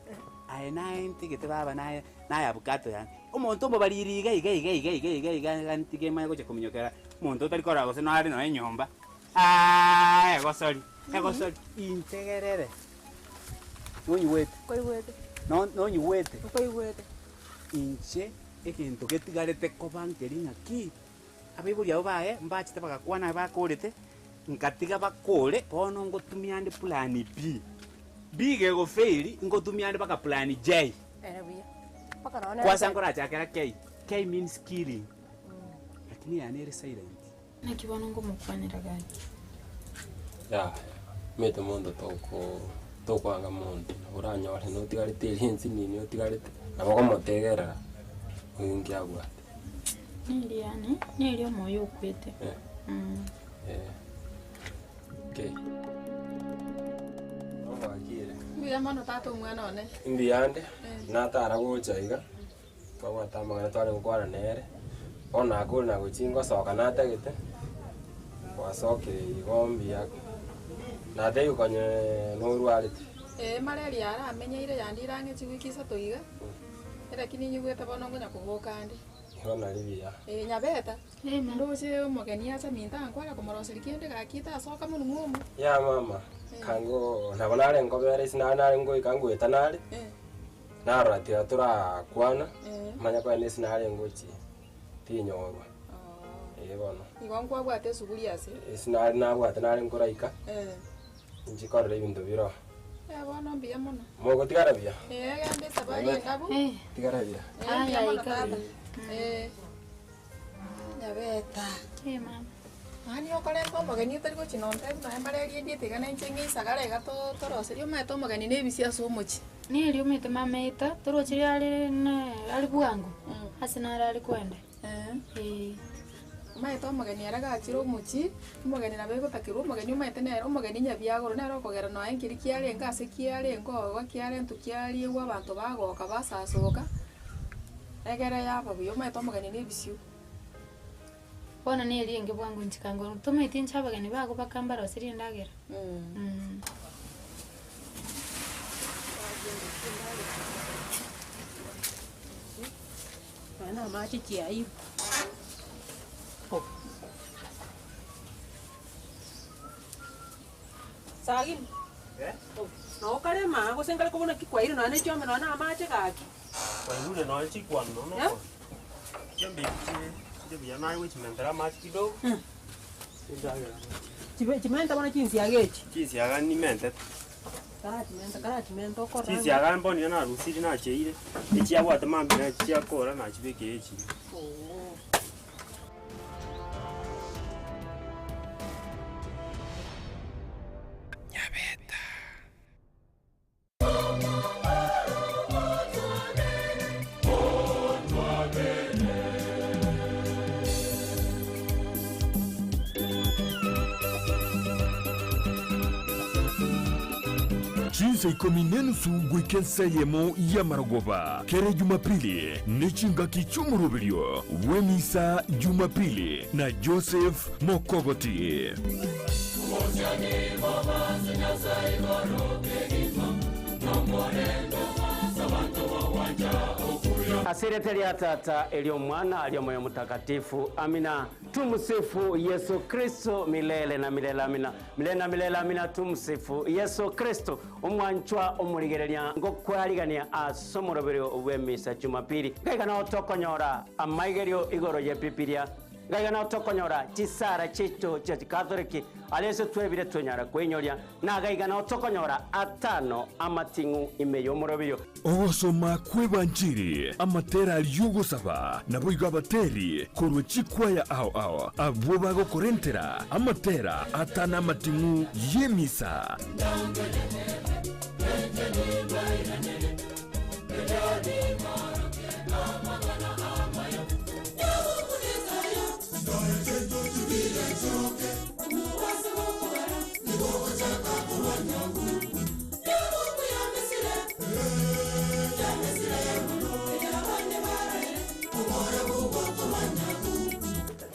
[SPEAKER 5] Aye naye ntigete baba naye naye abukato yane. Omonto omobariri iga iga iga iga iga iga iga iga ntige manye gocha kominyokera omonto otari korora gose nare nonya enyomba, aaah egosori egosori integerere. Nonyigwete?
[SPEAKER 3] Nkoigwete.
[SPEAKER 5] No nonyigwete?
[SPEAKER 3] Nkoigwete.
[SPEAKER 5] Inche egento getigarete koba nkeri ng'aki, abaibori abwo baye mbachete bagakwana bakorete, nkatiga bakore, bono ngotumia ande plan B. B gegofail, ngotumia ande mpaka plan J.
[SPEAKER 3] Ere buya. Mpaka nonya nere
[SPEAKER 5] Kwanza nkorachakera K, K means killing, lakini yane ere silent.
[SPEAKER 24] Naki bono ngomokwanera gaki?
[SPEAKER 17] Yaya, omanyete monto toko tokwanga monto, nabo oranyore notigarete eria ensinini otigarete, nabo okomotegerera, oyo nki abwate.
[SPEAKER 24] Neri yaani, neri omoyo okwete.
[SPEAKER 17] Eh.
[SPEAKER 24] Mm.
[SPEAKER 17] Eh. Okay. Obwakire.
[SPEAKER 7] Mbuya mono tata omwana one.
[SPEAKER 17] Mbuyande, natara gocha iga, Twabwate amang'ana tware gokwana nere, bono nakure na gochia ngosoka natagete, gwasokire igo mbuya, natebia konye norwarete.
[SPEAKER 7] Ee, malaria aramenyeire yandire ang'e chiwiki isato iga, lakini nyigwete bono ngonya koboka ande.
[SPEAKER 17] Igo nari buya.
[SPEAKER 7] Ee, Nyabeta, ndoche omogeni acha minto ankware komoroseria kende gaki tasoka monwe omo.
[SPEAKER 17] Yaya mama, Kango nabo nare nkobera ase nare nare ngoika ngoeta nare, narora tiga torakwana, manye kogenda ase nare ngochia, tinyorwa. Eh bono.
[SPEAKER 7] Igo nkwabwate esuguri ase?
[SPEAKER 17] Ase nare nabwate nare nkoraika, inche korora ebinto bire oo.
[SPEAKER 7] Eh bono mbuya mono.
[SPEAKER 17] Mogotigara buya?
[SPEAKER 7] Eh genda esabari endabu.
[SPEAKER 17] Tigara buya.
[SPEAKER 7] Eh mbuya mono tata. Eh. Nyabeta.
[SPEAKER 24] Eh mama.
[SPEAKER 7] Yaani okorenta omogeni otari gochia nontebia nonya mbare eriendete iga nainche ng'isagare iga to- toroserie omanyete omogeni na ebisio ase omochie.
[SPEAKER 24] Neri omanyete mama eta, toroche riria are ne are bwango, ase naro are koenda. Eh.
[SPEAKER 7] Omanyete omogeni ere gachire omochie, omogeni nabo egotakerwa omogeni omanyete nere omogeni nyabiagoro nere okogera nonya nkeri kiarenge ase kiarenge oo kiarentwa kiariegwa abanto bagoka basasoka, egere yaba buya omanyete omogeni na ebisio.
[SPEAKER 24] Bono neri enge bwango inche kango tomaeti inche abageni bago baka mbaroserie endagera.
[SPEAKER 15] Nonya na amache chiairwe.
[SPEAKER 2] Sagini, noo kare maa gose nkare kobuna ki kwaire nonya na echiombe nonya na amache gaki.
[SPEAKER 6] Kwaigure nonya chikwano nonya
[SPEAKER 2] Eh?
[SPEAKER 6] okoro. Chiombe echi chire chire buya naye gochimentera amache kidogo. Endagera.
[SPEAKER 2] Chibe chimenta bono chinsiaga echi.
[SPEAKER 6] Chinsiaga nimentete.
[SPEAKER 2] Karachimenta karachimenta okorora.
[SPEAKER 6] Chinsiaga mbono nigo narusirie nacheire, echiabwate mambia nachi chiakora nachibekire echiria.
[SPEAKER 2] Oo.
[SPEAKER 1] Chinsa ikomi nenusu goika ensa eyemo y'amarogoba kere Jumapili ne chingaki chi'omoroberio bw'emisa Jumapili na Joseph Mokogoti.
[SPEAKER 8] Ase erieta ria Tata, eri'Omwana, eri'Omoyo Omotakatifu. Amina. Tumsifu Yesu Kristo milele na milele. Amina. Milele na milele. Amina. Tumsifu Yesu Kristo. Omwanchwa omorigereria ngokwarigania ase omoroberio bw'emisa Jumapili. Ngaiga nao tokonyora amaigerio igoro y'Ebibilia. Ngaiga nao tokonyora chisara chiaito chia Chikatholiki aria ase twebire twenyara kweinyoria, na gaiga nao tokonyora atano amating'u ime y'omoroberio.
[SPEAKER 1] Ogosoma kw'Ebanchiri, amatera aria y'ogosaba, naboigo abateri korwa chikwaya ao ao, abwo bagokorentera amatera atano amating'u y'emisa.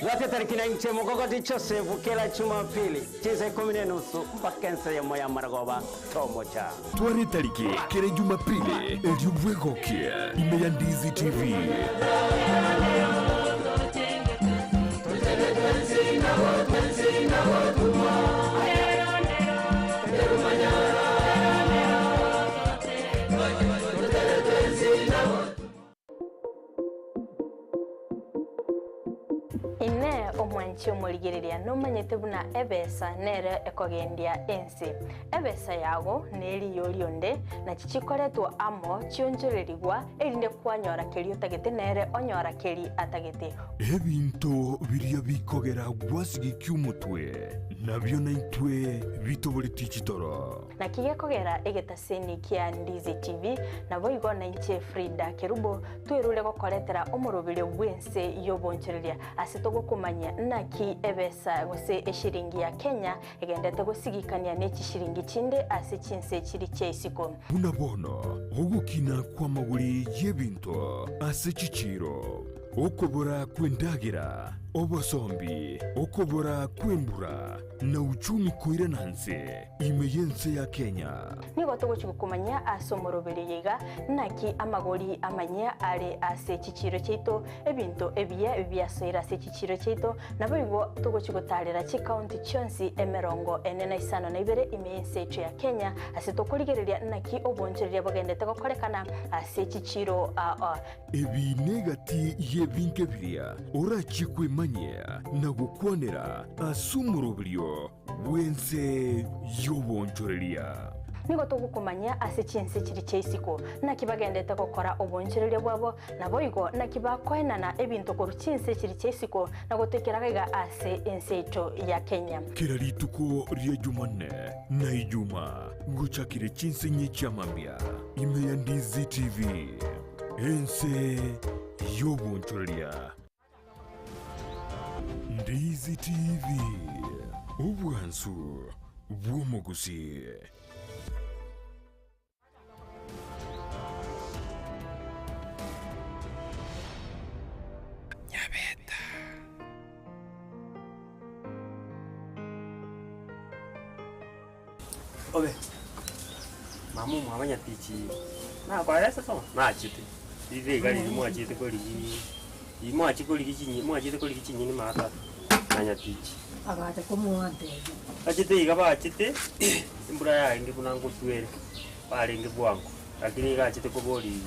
[SPEAKER 8] Bwate tariki na inche Mogogoti Joseph kera Jumapili chinsa ikomi na enusu mpaka ensa eyemo y'amaragoba tomocha.
[SPEAKER 1] Tware etariki kera Jumapili erio bwegokie ime ya Ndizi TV.
[SPEAKER 10] Inee, omwanchi omorigereria, nomanyete buna ebesa nere ekogendia ense? Ebesa yago neriyo rionde, nachi chikoretwa amo chionchorerigwa, erinde kwanyora keria otagete nere onyora keri atagete.
[SPEAKER 1] Ebinto biria bikogera gwasigikia omotwe, nabio naintwe bitoboretie chitoro.
[SPEAKER 10] Naki gekogera egetaseni kia Ndizi TV, naboigo nainche Frida Kerubo, twerure gokoretera omoroberio bw'ense y'obonchoreria ase togokomanyia naki ebesa gose eshiringi ya Kenya egendete gosigikania ne chishiringi chinde ase chinse chiri chia isiko.
[SPEAKER 1] Buna bono ogokina kw'amagori y'ebinto ase chichiiro, okobora kw'endagera. Obosombi, okobora kw'embura, na uchumi koirana nse ime y'ense ya Kenya.
[SPEAKER 10] Nigo togochia gokomanyia ase omoroberi oyo iga, naki amagori amanyia are ase chichiiro chiaito, ebinto ebiya biasoire ase chichiiro chiaito, naboigo togochia gotaarera chikaunti chionsi emerongo ene na isano na ibere ime y'ense yaito ya Kenya, ase tokorigereria naki obonchoreria bogendete gokorekana ase chichiiro aa.
[SPEAKER 1] Ebi negati y'ebinto biria orachie kwemanyia na gokwanera ase omoroberio bw'ense y'obonchoreria.
[SPEAKER 10] Nigo togokomanyia ase chinse chiria chia isiko, naki bagendete gokora obonchoreria bwabo, naboigo naki bakoenana ebinto korwa chinse chiria chia isiko na gotoikera gaiga ase ense yaito ya Kenya.
[SPEAKER 1] Kera rituko ria Jumanne na Ijumaa gochakire chinse inye chi'amambia ime ya Ndizi TV, ense y'obonchoreria. Ndizi TV, obwansu bw'omogusii.
[SPEAKER 17] Obe, mama omwabo nyatichi nakorera ase somo nachete, ribe iga riria mwachete korigia riria mwachia korigia chinye mwachete korigia chinyeni maata na nyatichi.
[SPEAKER 15] Agacha komoantebia.
[SPEAKER 17] Bachete iga bachete, embura yarenge buna ngotwere, barenge bwango, lakini iga achete koboria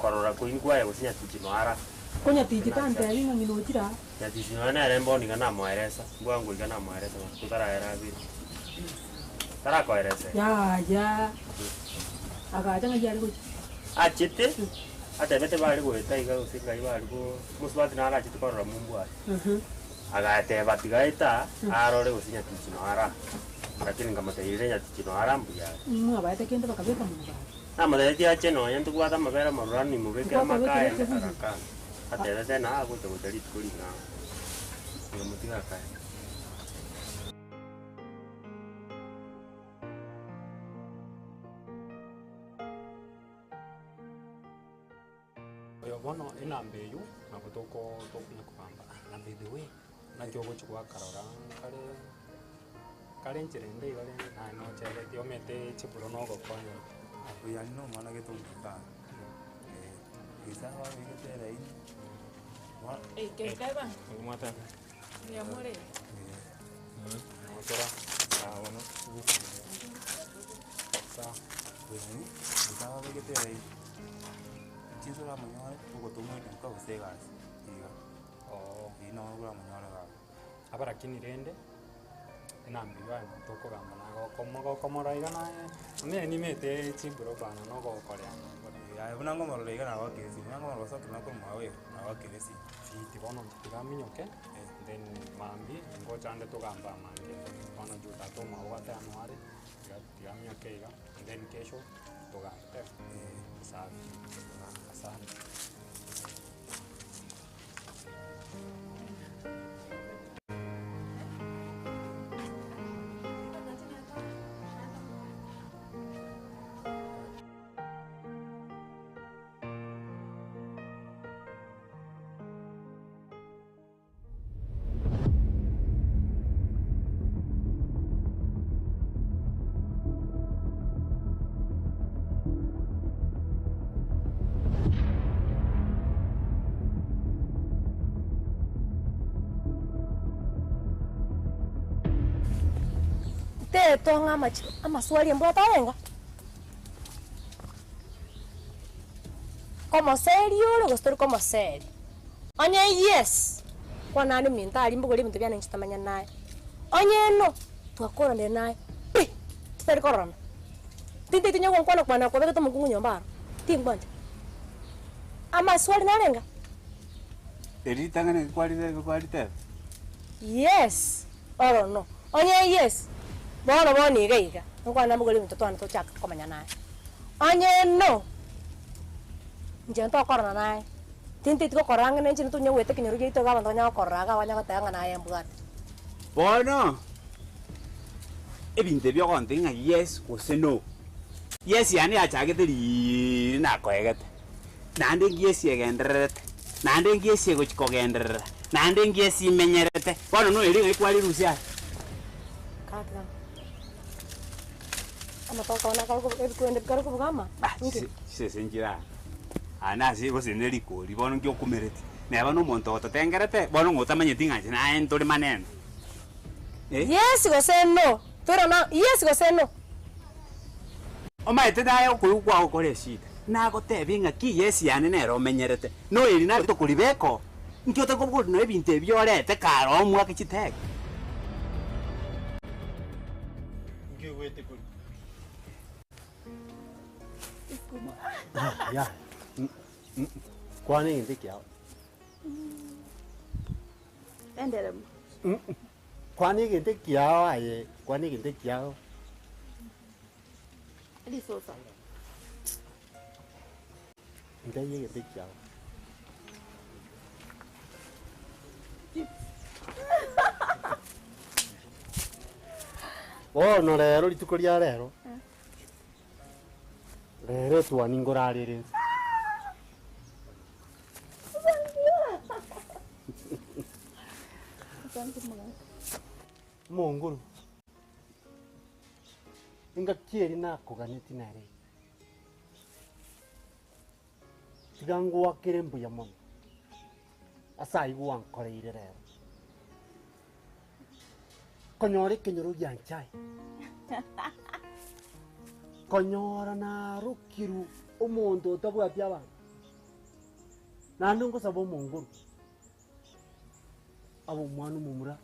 [SPEAKER 17] korora koini kwaye gose nyatichi noara.
[SPEAKER 15] Ko nyatichi tantebia ng'a ng'ina ochire aa.
[SPEAKER 17] Nyatichi nonya nere mbono iga namoeresa, bwango iga namoeresa bono totaraera abere. Tarakoeresa ere.
[SPEAKER 15] Yaya, agacha ng'ai are gochia?
[SPEAKER 17] Achete, atebete bare goeta iga gose ngai bare go mosubati naro achete korora mumbu aye. Agateba tiga aete aa, arore gose nyatichi noyo ara. Lakini nkamotebia rire nyatichi noyo ara mbuya are.
[SPEAKER 15] Mwabaete kende bakabeka monwa gaki.
[SPEAKER 17] Namotebetie ache nonya ntobwate amabere amaruranu nimobekere
[SPEAKER 15] Kwakabekire
[SPEAKER 17] amaka aye
[SPEAKER 15] ekebuyu?
[SPEAKER 17] agakana. Atebete na agocha gocha rituko ring'ao. Nkamotiga akaenda.
[SPEAKER 18] Oyo bono enamba eywo nabo toko tokonya kogamba ah na by the way naki ogochi gwakarora kare kare enchera ende iga rende naye nocheretie omete chiburo na ogokonya.
[SPEAKER 19] Oyo aria na omwana gete omotaani, gese ababegete eraini, bono. Gose ababegete eraini, chinsa oramonyore, ogotomwa eduka gose egasi, iga. Eywo nabo oramonyore gaki.
[SPEAKER 18] Aba lakini rende, enamba eywo aye monto okogamba naye gokomora iga naye, onye nimete chiburo bana na ogokorea.
[SPEAKER 19] Aye buna ngomorora iga nagokire esimi, buna ngomorora gose ekero nakorwa mwago iga, nagokire esimi.
[SPEAKER 18] Fiti bono inche tiga aminyoke, then mambia ngochande togambe amange, bono juu tata omwabo gwateba noare, tiga tiga aminyoke iga, then kesho togambe. Safi, asante.
[SPEAKER 3] Tetong'a amachi amaswali embwate arenga? Komoseri ore gose tori komoseri? Onye yes, kwana naende minto aria mbogori ebinto biane inche tamanya naye. Onye no, twakoranire naye pi, totari kororana. Tintagete onye gonkwana kwana kwabegete omokungu nyomba aro, tingwancha. Amaswali narenga?
[SPEAKER 5] Eri ritang'ani kwarire kwariteba?
[SPEAKER 3] Yes or no. Onye yes, bono bono iga iga, nkwana mbogori ebinto twane tochaka komanya naye. Onye no, inche ntokorana naye, tinteti gokora ang'e na inche ntonya goeta ekenyoro giaito iga abanto banya gokorora iga banya goteba ng'a naye mbwate.
[SPEAKER 5] Bono, ebinto ebi ogontebia ng'a yes gose no, yes yane yachagete riiiri nakoegete, naende ngiesi egendererete, naende ngiesi egochi kogenderera. Naende ngiesimenyerete. Bono noerie ng'ai kwarirusia aya.
[SPEAKER 3] Katiga. Amatoke one akare kobu ebikwende bikare kobuga ama? Inki?
[SPEAKER 5] Chisese nchire aa. Aa nase gose ne rikori bono nki okumereti. Neba na omonto ototengerete, bono ng'a otamanyeti ng'a inche naye ntore maneno. Eh?
[SPEAKER 3] Yes gose no. Toirana yes gose no.
[SPEAKER 5] Omanyete naye okoigwa kwao kore eshida. Nagotebie ng'a ki yes yane nere omenyerete. Noeri naye tokoribeka oo. Nki otakobori nonya ebinto ebi orete kare oo omwake chitege.
[SPEAKER 6] Nki ogwete koria? Ya. Kwana egento ekiao.
[SPEAKER 16] Enderemo.
[SPEAKER 6] Kwana egento ekiao aye, kwana egento ekiao.
[SPEAKER 16] Risosa.
[SPEAKER 6] Ntebie egento ekiao. Bono rero rituko ria rero, rero etwani nkorarere inse. Omonguru, engaki eria nakoganetie nere eye. Tiga ngoakere mbuya mono ase ayio gwankoreire rero. Konyora ekenyoro gianchaye, konyora narokirwe omonto otabwati abanto, naende ngosaba omonguru abe omwana omomura,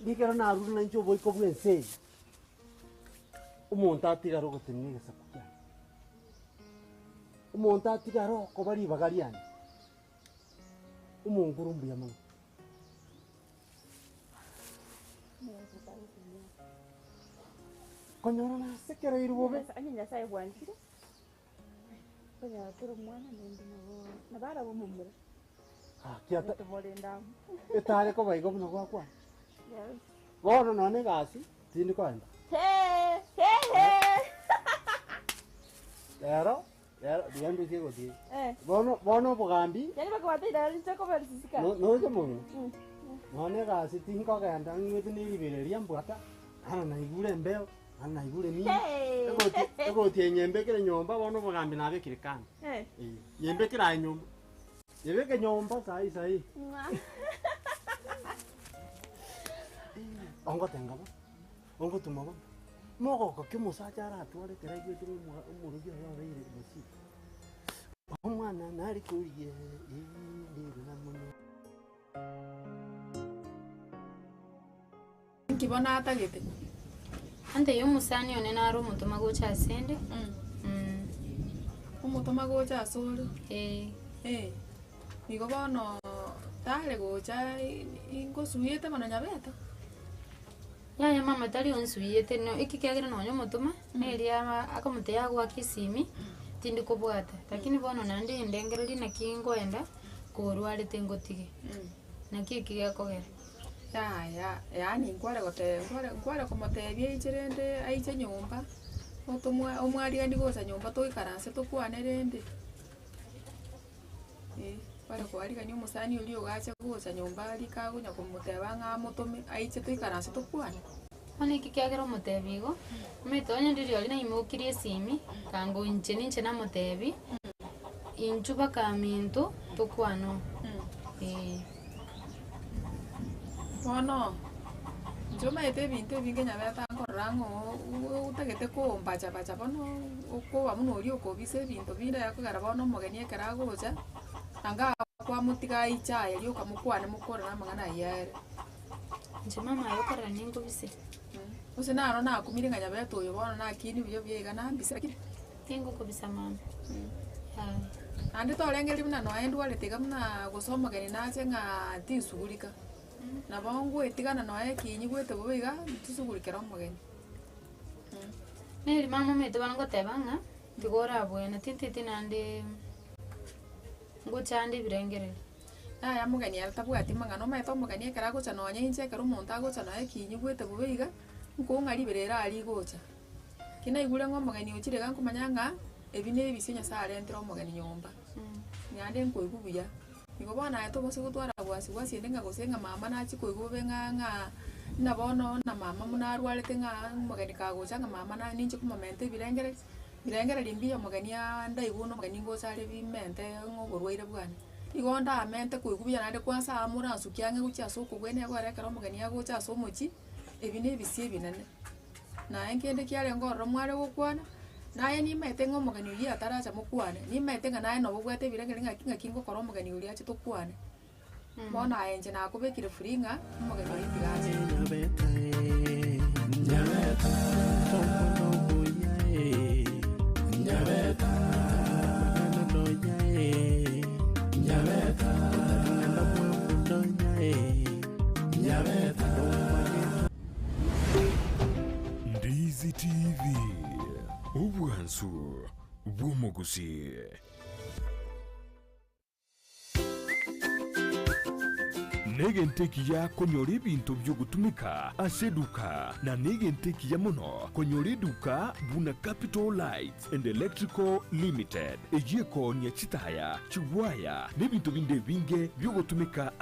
[SPEAKER 6] ekero narure nainche oboiko bwa ense eye. Omonto atigare ogotenena egesaku kiane, omonto atigare okoba ribaga riane, omonkoro mbuya mono. Konyora nasekereirwe bobe.
[SPEAKER 16] Onye Nyasaye bwanchire, konyora tore omwana naende nabo nabo arabe omomura.
[SPEAKER 6] Gaki ata
[SPEAKER 16] Tomorende amo.
[SPEAKER 6] etare koba igo buna gwakwana.
[SPEAKER 16] Yes.
[SPEAKER 6] Bono nonye egasi tindi koenda.
[SPEAKER 16] Hey, hey, hey.
[SPEAKER 6] Rero, rero rigia ndusie egotie.
[SPEAKER 16] Eh.
[SPEAKER 6] Bono bono obogambi
[SPEAKER 16] Yaani bakobata inche koberisisika.
[SPEAKER 6] no- noche mong'ina.
[SPEAKER 16] Mm.
[SPEAKER 6] Nonye egasi tinkogenda ng'wete na eribereria mbwata, naro naigure embeo, naro naigure nini.
[SPEAKER 16] Hey.
[SPEAKER 6] Egoti egoti eye nyembekere nyomba bono obogambi nabekire kando.
[SPEAKER 16] Eh.
[SPEAKER 6] Eh, nyembekere aye nyomba. Nyebeke nyomba saii saii.
[SPEAKER 16] Mwah.
[SPEAKER 6] Ongotenga bo, ongotuma bo, mogoko ki omosacha aratware ekero aigwete ng'a omwa omorogi oye obeire mosito. Omwana nare korigia eh, mono.
[SPEAKER 7] Inki bono atagete?
[SPEAKER 24] Ante omosani one nare omotoma gocha asende.
[SPEAKER 7] Omotoma gocha asore?
[SPEAKER 24] Eh.
[SPEAKER 7] Eh. Igo bono tare gocha ingosuiete bono nyabete?
[SPEAKER 24] Yaya mama tari onsuiete no eki kiagera nonya omotoma, neria akomotebia agoaka esimi, tindi kobwata. Lakini bono naende ndengereria naki nkoenda, korwarete ngotige. Naki eki gekogera.
[SPEAKER 7] Yaya, yaani nkware gote nkware nkware komotebia aiche rende aiche nyomba, otomwa omwarigani gocha nyomba toikaranse tokwane rende, eh, kware koarigania omosani oria iga ache gocha nyomba rika agonya komoteba ng'a amotome aiche toikaranse tokwane.
[SPEAKER 24] Bono eki kiagera omotebi igo, omanyete onye ndiri oria naimokirie esimi, kango inche ninche namotebi, inchuo baka aminto tokwane oo, eh.
[SPEAKER 7] Bono, inche omanyete ebinto ebinge nyabete nkorora ng'a oo otagete kombachabacha bono okoba buna oria okobisa ebinto binde ekogera bono omogeni ekero agocha, anga kwamotiga aiche aye rioka mokwane mokorere amang'ana aywo ere.
[SPEAKER 24] Inche mama aye okorora ninkobise.
[SPEAKER 7] Gose naro nakumire ng'a nyabete oyo bono nakini buya buya iga nambisa lakini.
[SPEAKER 24] Tingokobisa mama, yaya.
[SPEAKER 7] Naende torengereria buna noe ndwarete iga buna gose omogeni nache ng'a tinsugurika, nabo ngoetigana noe ekinyigwete bobe iga, ntisugurikera omogeni.
[SPEAKER 24] Neri mama omanyete bono ngoteba ng'a, tiga orabwene tinteti naende ngochande ebirengererio.
[SPEAKER 7] Yaya omogeni ere tabwati mang'ana, omanyete omogeni ekero agocha nonye inche ekero omonto agocha noe ekinyigwete bobe iga, nkong'a riberera rigocha. Ki naigure ng'a omogeni ochire iga nkomanya ng'a ebi na ebisio Nyasaye arentere omogeni nyomba, naende nkoigwa buya. Igo bono aye tobose gotwara wasi wasi ende ng'a gose ng'a mama nachie koigwa bobe ng'a ng'a buna bono na mama buna arwarete ng'a omogeni kagocha ng'a mama na ninche komomenta ebirengererio, birengererio mbuya omogeni ndaigwe buna omogeni ngocha are bimente ng'a oborwaire bwane. Igo ndamente koigwa buya naende kwansa aa moransukia ang'e gochia ase okobwenia egere ekero omogeni agocha ase omochie, ebi na ebisio ebinene. Naye nkende kiarenge ororo mware gokwana, naye nimaete ng'a omogeni oyio ataracha mokwane, nimaete ng'a naye nabo obwate ebirengererio ng'aki ng'aki ngokora omogeni oria ache tokwane. Bono aye inche nakobekire free ng'a omogeni oyio tiga ache.
[SPEAKER 1] Ndizi TV, obwansu bw'omogusii. Negento ekiya konyora ebinto biogotumeka ase eduka, na negento ekiya mono konyora eduka buna Capital Lights and Electrical Limited, eyio ekoonia chitaya, chigwaya, na ebinto binde ebinge biogotumeka.